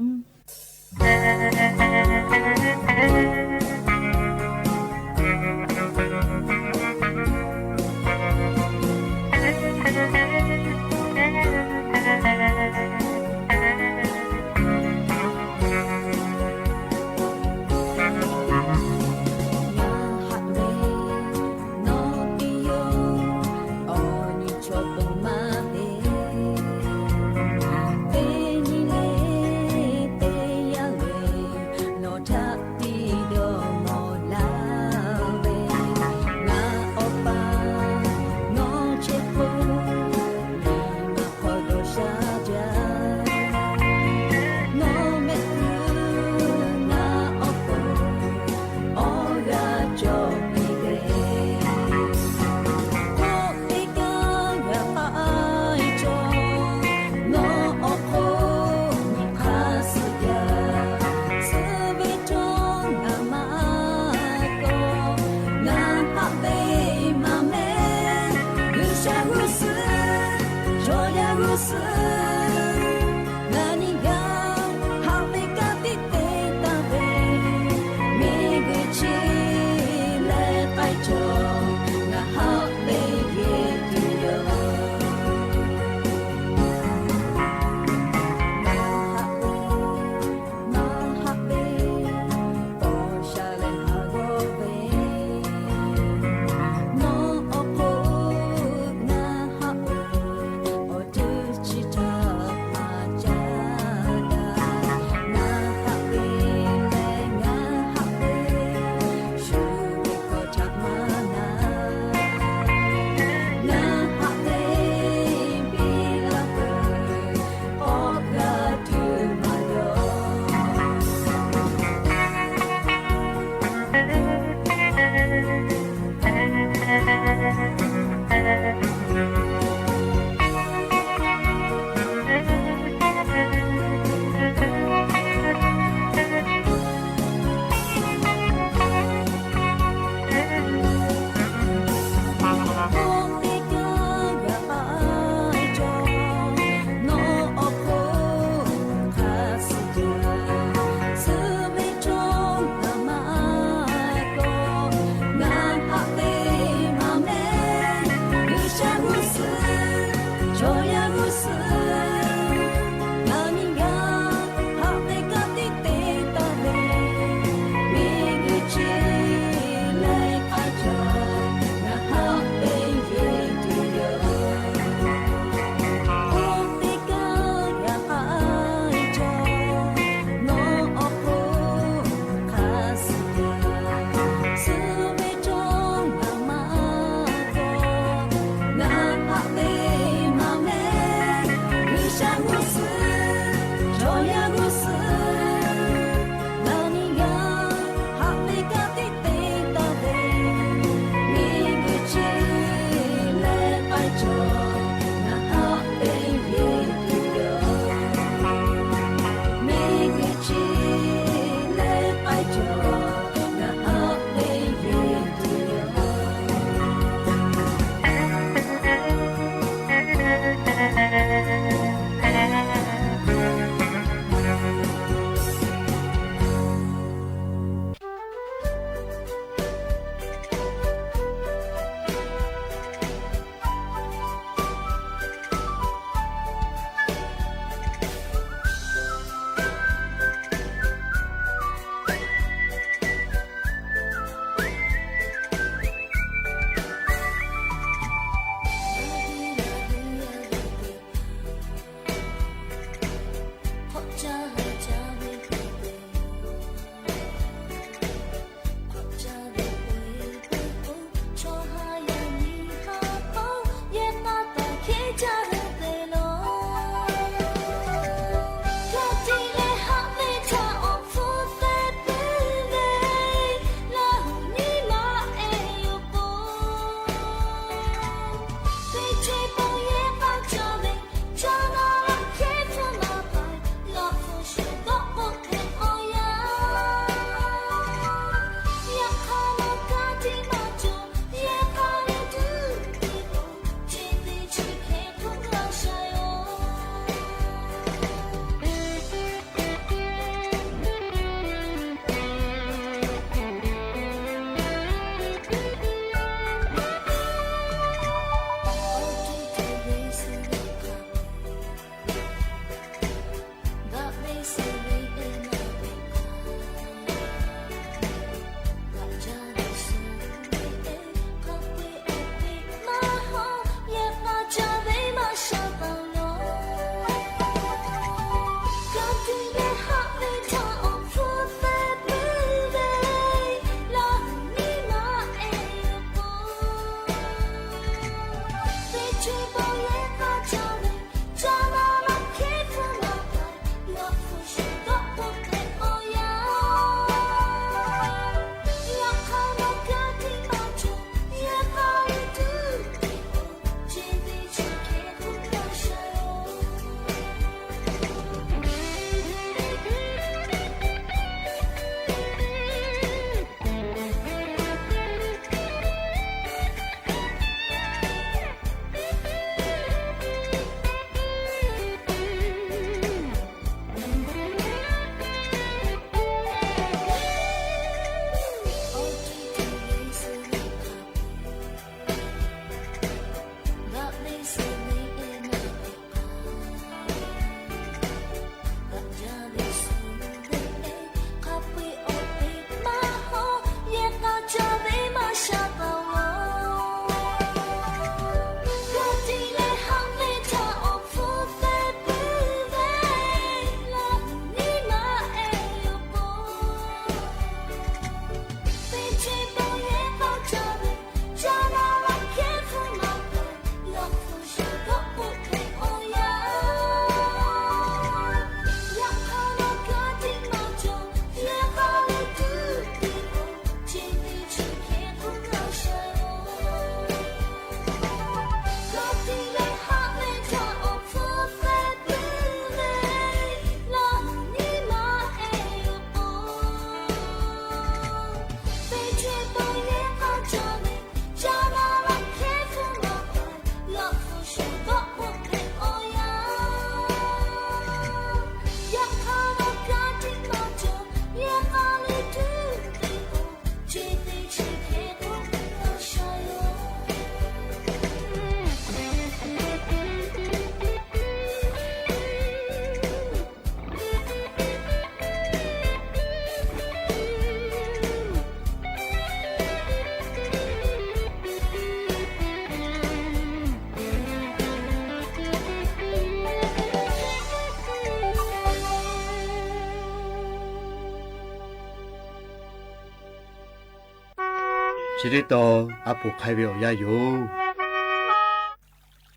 Chi teˇ tawn a poˍ hk'ai ve awˬ yanˇ yoˬ.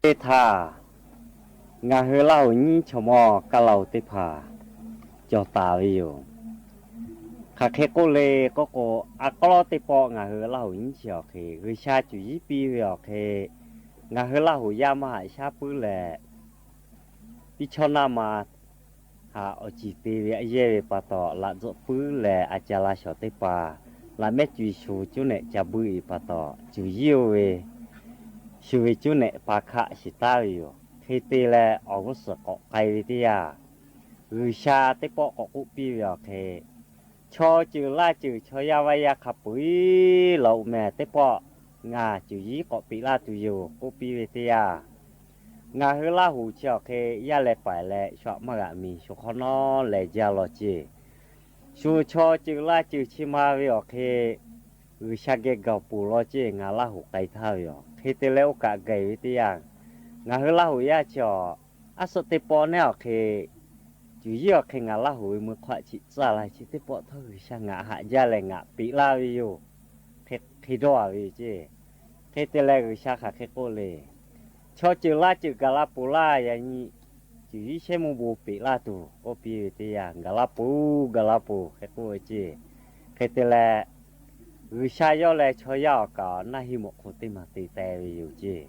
Teˇ htaˇ, ngaˬ hui Laˇ huˍ nyiˇ chaw mawˇ kaˇ laˇ-oˬ teˇ hpaˍ cawˬ taˍ ve yoˬ. Hk'aˬ hk'e k'oˆ le k'oˆ k'o, a k'aw lawˉ teˇ pawˆ ngaˬ hui Laˇ huˍ nyiˇ chi awˬ hk'e G'uiˬsha cuˬ yiˉ piˇ ve awˬ hk'e, ngaˬ hui Laˇ huˍ yaˇ maˇ haꞈ shaˉ puiˉ leh, piˇ chawˇ naˇ ma haꞈ awˬ ciˍ te ve a yehˇ ve pa taw, laꞈ tzuhˆ puiˉ leh a ca la shawˍ teˇ hpaˍ laꞈ mehˉ co-e sho cuˉ nehꞈ ca buiˇ-e pa taw, cuˬ yiˉ-oˬ ve shu ve cuˉ nehꞈ pa hkaˆ shiˍ taˉ ve yoˬ. Hk'e te leh awˬ g'uˇ suhˍ k'awꞈ k'ai ve teˇ yanˇ, G'uiˬsha teˇ pawˆ k'awꞈ k'oˆ piˇ ve awˬ hk'e, chaw ceuˬ laˇ ceuˬ chaw yaˇ vaˇ yaˇ hk'a peu-eˬ laˬ-oˬ mehˍ, teˇ pawˆ ngaˬ cuˬ yiˉ k'awꞈ peꞈ laˇ tuˬ yoˬ k'oˆ piˇ ve teˇ yanˇ, ngaˬ hui Laˇ huˍ chi awˬ hk'e yaˇ leh paiˍ leh shu aꞈ maˇ g'aꞈ miˬ shu hk'awˇ nawˉ leh jaˇ law ceˇ. Shu chaw ceuˬ laˇ ceuˬ chi ma ve awˬ hk'e G'uiˬsha geh gaˬ-oˬ ponˬ law ceˇ, ngaˬ Laˇ huˍ k'ai htaˇ ve yoˬ. Hk'e te leh oˇ kaꞈ gaˬ-e ve teˇ yanˇ, ngaˬ hui Laˇ huˍ yaˇ chi awˬ, aˉ suhˆ teˇ pawˆ nehˉ awˬ hk'e cuˬ yiˉ awˬ hk'e ngaˬ Laˇ huˍ ve mui hk'aˆ chiꞈ tcuhˉ la, chi teˇ pawˆ htawˇ G'uiˬsha ngaˬ haꞈ jaˇ leh ngaˬ peꞈ laˇ ve yoˬ. Hk'e dawˇ-a ve yoˬ ceˇ. Hk'e te leh G'uiˬsha hk'aˬ hk'e k'oˆ le, chaw ceuˬ laˇ ceuˬ gaˬ la ponˬ laˇ, yaꞈ nyi cuˬ yiˉ shehˉ mvuhˇ bon peꞈ laˇ tuˬ k'oˆ piˇ ve teˇ yanˇ, gaˬ la ponˬ, gaˬ la ponˬ hk'e k'oˆ ve ceˇ. Hk'e te leh, G'uiˬsha yawˇ leh chaw yaˇ awˬ kaꞈ naˇ heˆ mawꞈ hk'oˆ teˇ maˬ te teh ve yoˬ ceˇ.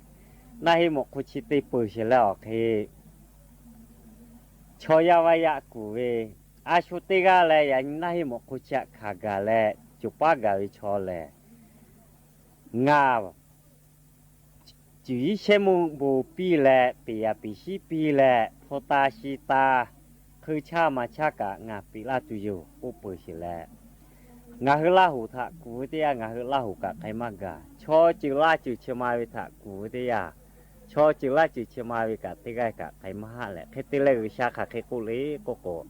Naˇ heˆ mawꞈ hk'oˆ chi te peuˬ sheˍ leh awˬ hk'e, chaw yaˇ vaˇ yaˇ kuˬ ve, a shu teˇ g'aˇ leh yaꞈ nyi naˇ heˆ mawꞈ hk'oˆ chi htaꞈ hkanˍ gaˬ leh coˬ paˉ gaˬ ve chaw lehˬ, ngaˬ cuˬ yiˉ shehˉ mvuhˇ bon piˇ leh, peˍ yaˍ peˍ shiˉ piˇ leh, hpu ta shi ta, hkui chaˇ ma chaˇ kaꞈ ngaˬ peꞈ laˇ tuˬ yoˬ k'oˆ peuˬ sheˍ leh, ngaˬ hui Laˇ huˍ htaꞈ kuˬ ve teˇ yanˇ, ngaˬ hui Laˇ huˍ kaꞈ k'ai maˇ gaˬ. Chaw ceuˬ laˇ ceuˬ chi ma ve htaꞈ kuˬ ve teˇ yanˇ, chaw ceuˬ laˇ ceuˬ chi ma ve kaꞈ teˇ g'aˇ kaꞈ k'ai maˇ haˆ leh, hk'e te leh G'uiˬsha hk'aˬ hk'e k'oˆ le k'oˆ k'o,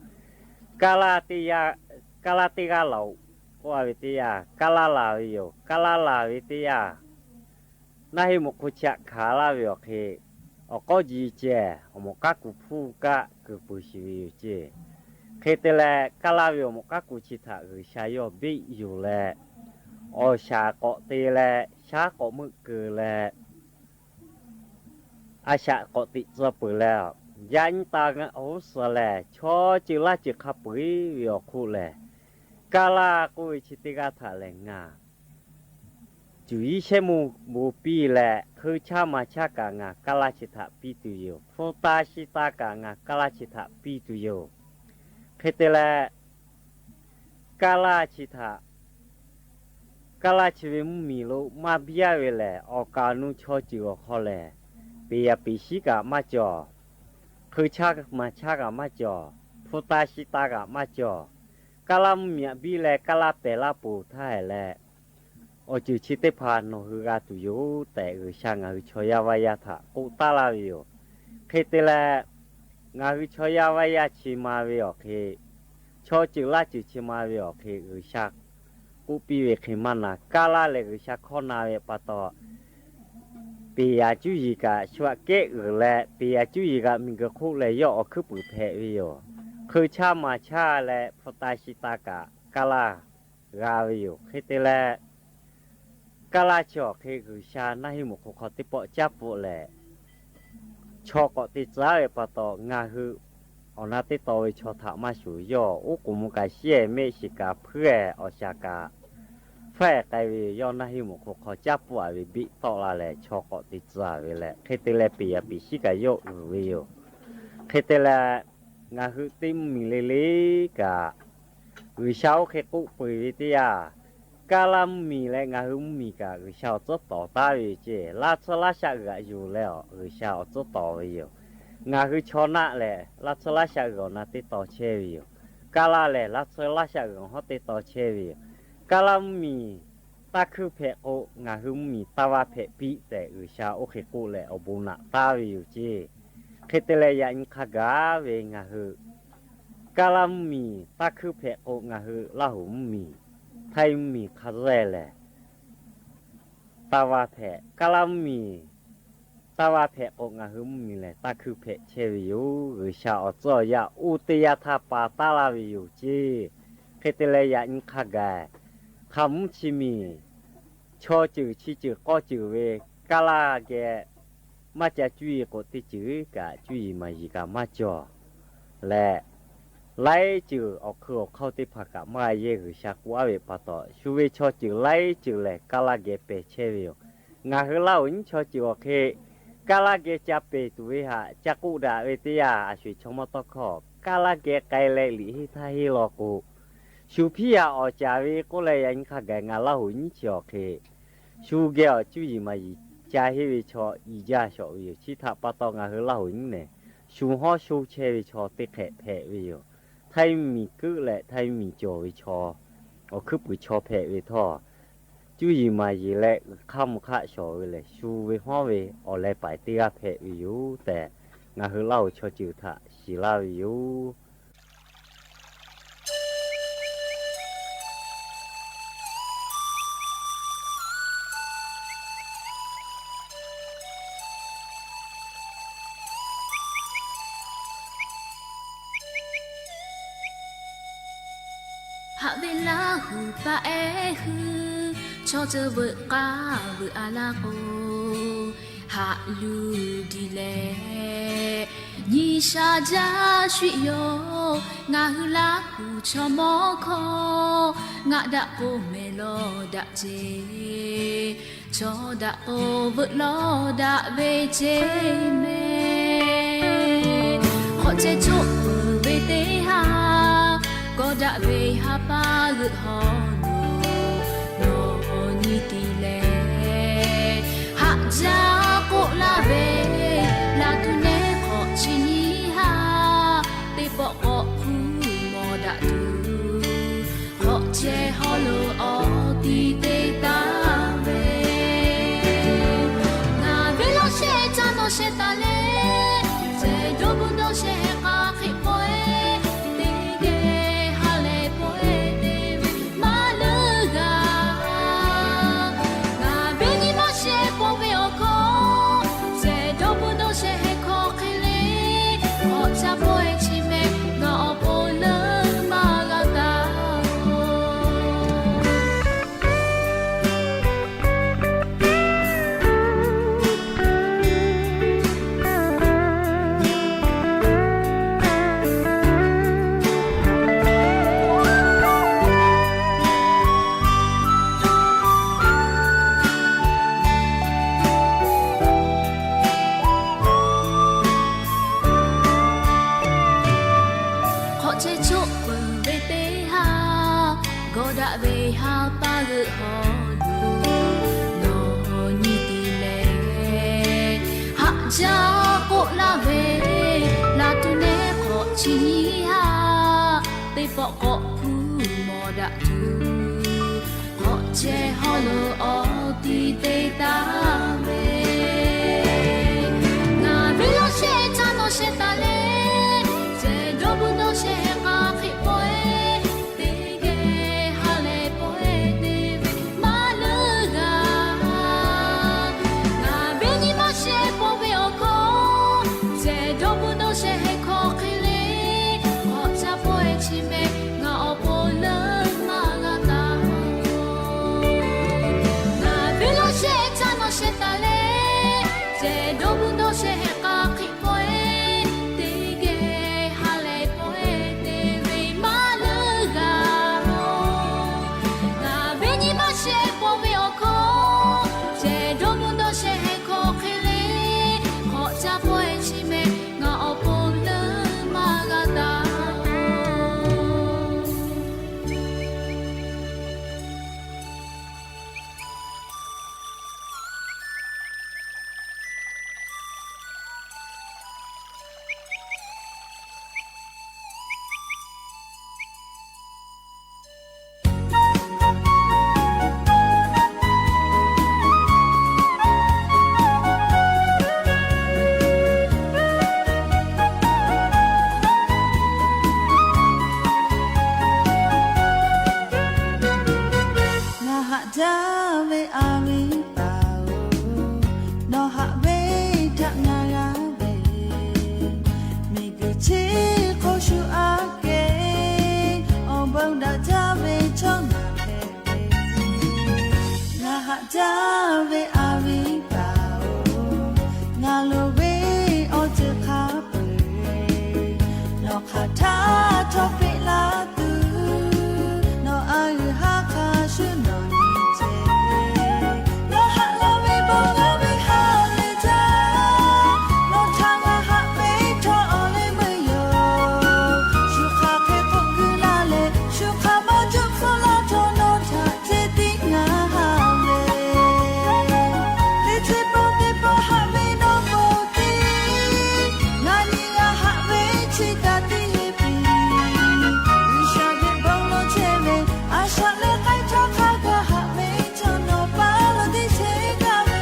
kaˇ laˇ teˇ g'aˇ laˬ-oꞈ k'oˆ-a ve teˇ yanˇ, kaˇ laˇ laˬ ve yoˬ. Kaˇ laˇ laˬ ve teˇ yanˇ, naˇ heˆ mawꞈ hk'oˆ chi htaꞈ hkanˍ laˇ ve awˬ hk'e, awˬ k'awˉ ji ceh awˬ mawꞈ k'aˉ kuˬ hpuˇ kaˆ kuiˬ peuˬ sheˍ ve yoˬ ceˇ. Hk'e te leh, kaˇ laˇ ve awˬ mawꞈ k'aˉ kuˬ chi htaꞈ G'uiˬsha yawˇ beˆ yuˬ leh, awˬ shaˍ k'awꞈ te leh shaˉ k'awꞈ meuˆ keu leh, a shaꞈ k'awꞈ teꞈ tcuh peuˬ leh, yaꞈ nyi taˍ ngaˬ awˬ g'uˇ suhˍ lehˬ, chaw ceuˬ laˇ ceuˬ hk'a peu-eˬ ve awˬ hk'oˆ lehˬ, kaˇ laˇ k'oˆ ve chi teˇ g'aˇ htaꞈ lehˬ ngaˬ cuˬ yiˉ shehˉ mvuhˇ bon piˇ leh, hkui chaˇ ma chaˇ kaꞈ ngaˬ kaˇ laˇ chi htaꞈ piˇ tuˬ yoˬ. Hpu ta shi ta kaꞈ ngaˬ kaˇ laˇ chi htaꞈ piˇ tuˬ yoˬ. Hk'e te leh, kaˇ laˇ chi htaꞈ, kaˇ laˇ chi ve mvuhˇmiˬ lo maˇ biˇ-a ve lehˬ, awˬ kaˍ awˬ nu chaw ceuˬ awˬ hk'aw lehˬ, peˍ yaˍ peˍ shiˉ kaꞈ maˇ cawˬ, hkui chaˇ ma chaˇ kaꞈ maˇ cawˬ, hpu ta shi ta kaꞈ maˇ cawˬ. Kaˇ laˇ mvuhˇmiˬ aꞈ biˇ leh kaˇ laˇ pehˬ laˇ ponˬ htaˇ hehꞈ leh, awˬ ceuˬ chi teˇ hpaˍ nawˬ hui g'a tuˬ yoˬ tehꞈ, G'uiˬsha ngaˬ hui chaw yaˇ vaˇ yaˇ htaꞈ k'oˆ taˉ laˇ ve yoˬ. Hk'e te leh, ngaˬ hui chaw yaˇ vaˇ yaˇ chi ma ve awˬ hk'e, chaw ceuˬ laˇ ceuˬ chi ma ve awˬ hk'e G'uiˬsha k'oˆ piˇ ve hk'e maˇ na, kaˇ laˇ lehˬ G'uiˬsha hkawˇ na ve pa taw, peˍ yaˍ cuˇ yiˍ kaꞈ shu aꞈ kehˉ uiˍ leh, peˍ yaˍ cuˇ yiˍ kaꞈ miˬguiˬ hk'oˆ lehˬ yawˇ awˬ hkuiˉ puiˍ hpehꞈ ve yoˬ. Hkui chaˇ ma chaˇ leh hpu ta shi ta kaꞈ kaˇ laˇ g'a ve yoˬ. Hk'e te leh, kaˇ laˇ chi awˬ hk'e G'uiˬsha naˇ heˆ mawꞈ hk'oˆ hk'aw teˇ pawˆ caˉ pfuhˆ lehˬ, chaw k'awꞈ te tcuh ve pa taw, ngaˬ hui awˬ na teˇ taw ve chaw htaꞈ maˇ shuˍ, yawˇ oˉ k'oˍ mvuh kaꞈ shiˉ-ehˍ mehˆ shiˍ kaꞈ hpuiˉ-ehˍ awˬ shaˍ kaꞈ hpfuhˇ-ehˍ k'ai ve yoˬ. Yawˇ naˇ heˆ mawꞈ hk'oˆ hk'aw caˉ pfuhˆ-a ve beˆ tawˆ la leh, chaw k'awꞈ te tcuh ve leh, hk'e te leh peˍ yaˍ peˍ shiˉ kaꞈ yawˇ uiˍ ve yoˬ. Hk'e te leh, ngaˬ hui teˇ mvuhˇmiˬ le le kaꞈ, G'uiˬsha oˇ hk'e k'oˆ peuˬ ve teˇ yanˇ, kaˇ laˇ mvuhˇmiˬ leh ngaˬ hui mvuhˇmiˬ kaꞈ G'uiˬsha awˬ tcuhˉ tawˍ taˉ ve yoˬ ceˇ. Laˇ tsuhˇ laˇ shaˆ g'aꞈ yuˬ leh G'uiˬsha awˬ tcuhˉ tawˍ ve yoˬ. Ngaˬ hui chaw naˆ lehˬ, laˇ tsuhˇ laˇ shaˆ g'aꞈ awˬ na teˇ taw chehˇ ve yoˬ. Kaˇ laˇ lehˬ, laˇ tsuhˇ laˇ shaˆ g'aꞈ awˬ hawˉ teˇ taw chehˇ ve yoˬ. Kaˇ laˇ mvuhˇmiˬ taˇ hkuiˇ hpehꞈ k'o, ngaˬ hui mvuhˇmiˬ taˇ vaˇ hpehꞈ piˇ tehꞈ G'uiˬsha oˇ hk'e k'oˆ leh awˬ bon naꞈ taˉ ve yoˬ ceˇ. Hk'e te leh, yaꞈ nyi hk'a gaˬ ve ngaˬ hui kaˇ laˇ mvuhˇmiˬ taˇ hkuiˇ hpehꞈ k'o, ngaˬ hui Laˇ huˍ mvuhˇmiˬ, Htaiˇ mvuhˇmiˬ hk'a zuhˇ lehˬ, taˇ vaˇ hpehꞈ. Kaˇ laˇ mvuhˇmiˬ taˇ vaˇ hpehꞈ k'o, ngaˬ hui mvuhˇmiˬ lehˬ taˇ hkuiˇ hpehꞈ chehˇ ve yoˬ. G'uiˬsha awˬ tcuhˉ awˬ yaˇ oˇ teˇ yanˇ htaˇ pa taˉ laˇ ve yoˬ ceˇ. Hk'e te leh, yaꞈ nyi hk'a gaˬ hk'a mvuhˇ chi miˬ chaw ceuˬ chi ceuˬ k'awˇ ceuˬ ve kaˇ laˇ geh maˇ ca cuˇ yiˍ k'o, teˇ ceuˬ kaꞈ cuˇ yiˍ maˍ yiˍ kaꞈ maˇ cawˬ leh, laiˉ ceuˬ awˬ hkui awˬ hk'aˇ teˇ hpaˍ kaꞈ maˇ yehˇ G'uiˬsha k'oˆ aˉ ve pa taw, shu ve chaw ceuˬ laiˉ ceuˬ lehˬ kaˇ laˇ geh pehˬ chehˇ ve yoˬ. Ngaˬ hui Laˇ huˍ nyiˉ chaw ceuˬ awˬ hk'e kaˇ laˇ geh ca pehˬ tuˬ ve htaꞈ ca k'oˆ daꞈ ve teˇ yanˇ, a sho-eˬ chaw mawˇ tawˇ hkawˇ kaˇ laˇ geh k'ai leh liꞈ henˇ htaˇ henˇ law k'o, shu hpiˇ yaꞈ awˍ caˍ ve k'oˆ leh, yaꞈ nyi hk'a gaˬ ngaˬ Laˇ huˍ nyiˉ chi awˬ hk'e shu geh awˬ cuˇ yiˍ maˍ yiˍ ca henˇ ve chaw i jaˇ shawˍ ve yoˬ. Chi htaꞈ pa taw ngaˬ hui Laˇ huˍ nyiˉ nehˬ shu hawˉ sho chehˇ ve chaw teˇ hk'ehꞈ hpehꞈ ve yoˬ. Htaiˇ miˬ keuˆ leh htaiˇ miˬ cawˬ ve chaw, awˬ hkuiˉ puiˍ chaw hpehꞈ ve htawˇ, cuˇ yiˍ maˍ yiˍ leh uiˍ hk'aˇ mvuh hk'aˆ shawˍ ve lehˬ, shu ve hawˉ ve awˬ leh paiˍ teˇ g'aˇ hpehꞈ ve yoˬ tehꞈ, ngaˬ hui Laˇ huˍ chaw ceuˬ htaꞈ shiˍ laˇ ve yoˬ. Haꞈ ve Laˇ huˍ paˍ ehˉ hui, chaw ceuˬ veuꞈ k'aˇ veuꞈ a laˇ k'o, haꞈ luˬ diˬ leh nyi sha jaˇ shuˍ yoˬ. Ngaˬ hui Laˇ huˍ chaw mawˇ hkawˇ ngaˆ daꞈ k'o mehˍ lawˬ daꞈ ceˇ, chaw daꞈ k'o veuꞈ lawˬ daꞈ ve ceˇ mehˍ. Hk'awꞈ ceh coˆ peuˬ ve teˇ haˉ, gawˬ daꞈ ve ha pa g'euꞈ hawˉ lo nawˬ nyi tiˍ leh, haꞈ jaˇ k'oˆ laˇ ve laˬ tuˬ nehˉ hk'awꞈ chi nyiˇ haˉ, teˇ pawˆ k'awꞈ hpuˇ mawˬ daꞈ tuˬ, hk'awꞈ ceh hawˉ lo awˬ ti te taˍ ve, ngaˬ ve laˇ shehˆ caˇ nawˬ shehˍ taˍ leh, ceh dawˇ bvuhꞈ dawˇ shehˍ heh k'a hk'e pawehˇ, teˇ geh ha lehˬ pawehˇ te ve maˇ leuˉ g'a. Ngaˬ ve nyi ma shehˍ pawˆ ve awˬ hkawˇ, ceh dawˇ bvuhꞈ dawˇ shehˍ heh hkawˇ hk'e le, k'awꞈ ca pawehˇ chi mehˍ, ngaˬ awˬ pon leuˉ maˇ g'a taˍ-oˬ. Hk'awꞈ ceh coˆ peuˬ ve teˇ haˉ, gawˬ daꞈ ve ha pa g'euꞈ hawˉ lo nawˬ nyi tiˍ leh, haꞈ jaˇ k'oˆ laˇ ve laˬ tuˬ nehˉ hk'awꞈ chi nyiˇ haˉ, teˇ pawˆ k'awꞈ hpuˇ mawˬ daꞈ tuˬ, hk'awꞈ ceh hawˉ lo awˬ ti te taˍ ve, ngaˬ ve laˇ shehˆ caˇ nawˬ shehˍ taˍ leh, ceh dawˇ bvuhꞈ dawˇ shehˍ heh k'a hk'e pawehˇ, teˇ geh ha lehˬ pawehˇ te ve maˇ leuˉ g'a. Ngaˬ ve nyi ma shehˍ pawˆ ve awˬ hkawˇ, ceh dawˇ bvuhꞈ dawˇ shehˍ heh hkawˇ hk'e le, k'awꞈ ca pawehˇ chi mehˍ, ngaˬ awˬ pon leuˉ maˇ g'a taˍ-oˬ. Ngaˬ ve laˇ shehˆ caˇ nawˬ shehˍ taˍ leh, ceh dawˇ bvuhꞈ dawˇ shehˍ heh k'a hk'e pawehˇ, teˇ geh ha lehˬ pawehˇ te ve maˇ leuˉ g'a. Ngaˬ ve nyi ma shehˍ pawˆ ve awˬ hkawˇ, ceh dawˇ bvuhꞈ dawˇ shehˍ heh hkawˇ hk'e le, k'awꞈ ca pawehˇ chi mehˍ, ngaˬ awˬ pon leuˉ maˇ g'a taˍ-oˬ. Ngaˬ haꞈ jaˇ ve a viˉ paˍ-oˬ, nawˬ haꞈ ve htaꞈ ngaˬ g'a ve, miˬguiˬ chi hk'oˆ shu aꞈ kehˬ, awˬ bon daꞈ jaˇ ve chaw ngaˬ hpehꞈ ve. Ngaˬ haꞈ Jaˇ ve Aˍviˉ paˍ-oˬ, ngaˬ loˍ ve awˬ ceuˬ hk'a peu-eˬ nawˬ hk'aˬ htaˇ htawˇ peꞈ la tuˬ, nawˬ a g'uiˬ haˉ hk'a shuˍ nawˬ nyi ceh. Nawˬ haꞈ la ve bon g'a ve ha lehˬ jaˇ, nawˬ htaꞈ ngaˬ haꞈ pehnˇ htawˇ awˬ leh meuˇ yoˬ. Shu hk'aˬ hk'e k'oˆ gu la leh, shu hk'aˬ maˇ juˆ hpfuhˆ la htawˇ nawˬ htaꞈ ceh tiˉ ngaˬ haꞈ ve. Teˇ ceuˬ pawˆ teˇ pawˆ haꞈ ve nawˬ k'oˆ tiˉ, ngaˬ nyi ngaˬ haꞈ ve chi kaꞈ teˇ heˆ piˇ. G'uiˬsha geh bon lawˬ chehˇ ve, a shaꞈ leh k'ai htawˇ hk'a gaˬ haꞈ ve chaw nawˬ paˍ lo teˇ chehˇ gaˇ ve.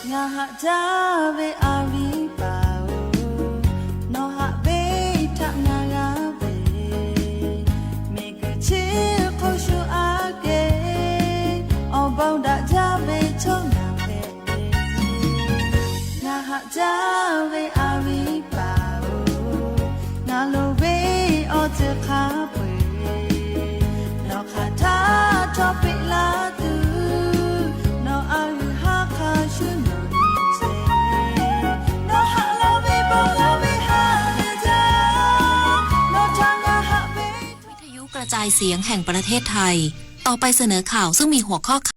Ngaˬ haꞈ jaˇ ve Aˍviˉ paˍ-oˬ, nawˬ haꞈ ve htaꞈ ngaˬ g'a ve, miˬguiˬ chi hk'oˆ shu aꞈ kehˬ, awˬ bon daꞈ jaˇ ve chaw ngaˬ hpehꞈ ve. Ngaˬ haꞈ jaˇ ve Aˍviˉ paˍ-oˬ, ngaˬ loˍ ve awˬ ceuˬ hk'a peu-eˬ nawˬ hk'aˬ htaˇ htawˇ peꞈ la tuˬ, nawˬ a g'uiˬ haˉ hk'a shuˍ nawˬ nyi ceh. Nawˬ haꞈ la ve bon g'a ve ha lehˬ jaˇ, nawˬ htaꞈ ngaˬ haꞈ ve วิทยุกระจายเสียงแห่งประเทศไทย ต่อไปเสนอข่าวซึ่งมีหัวข้อข่าว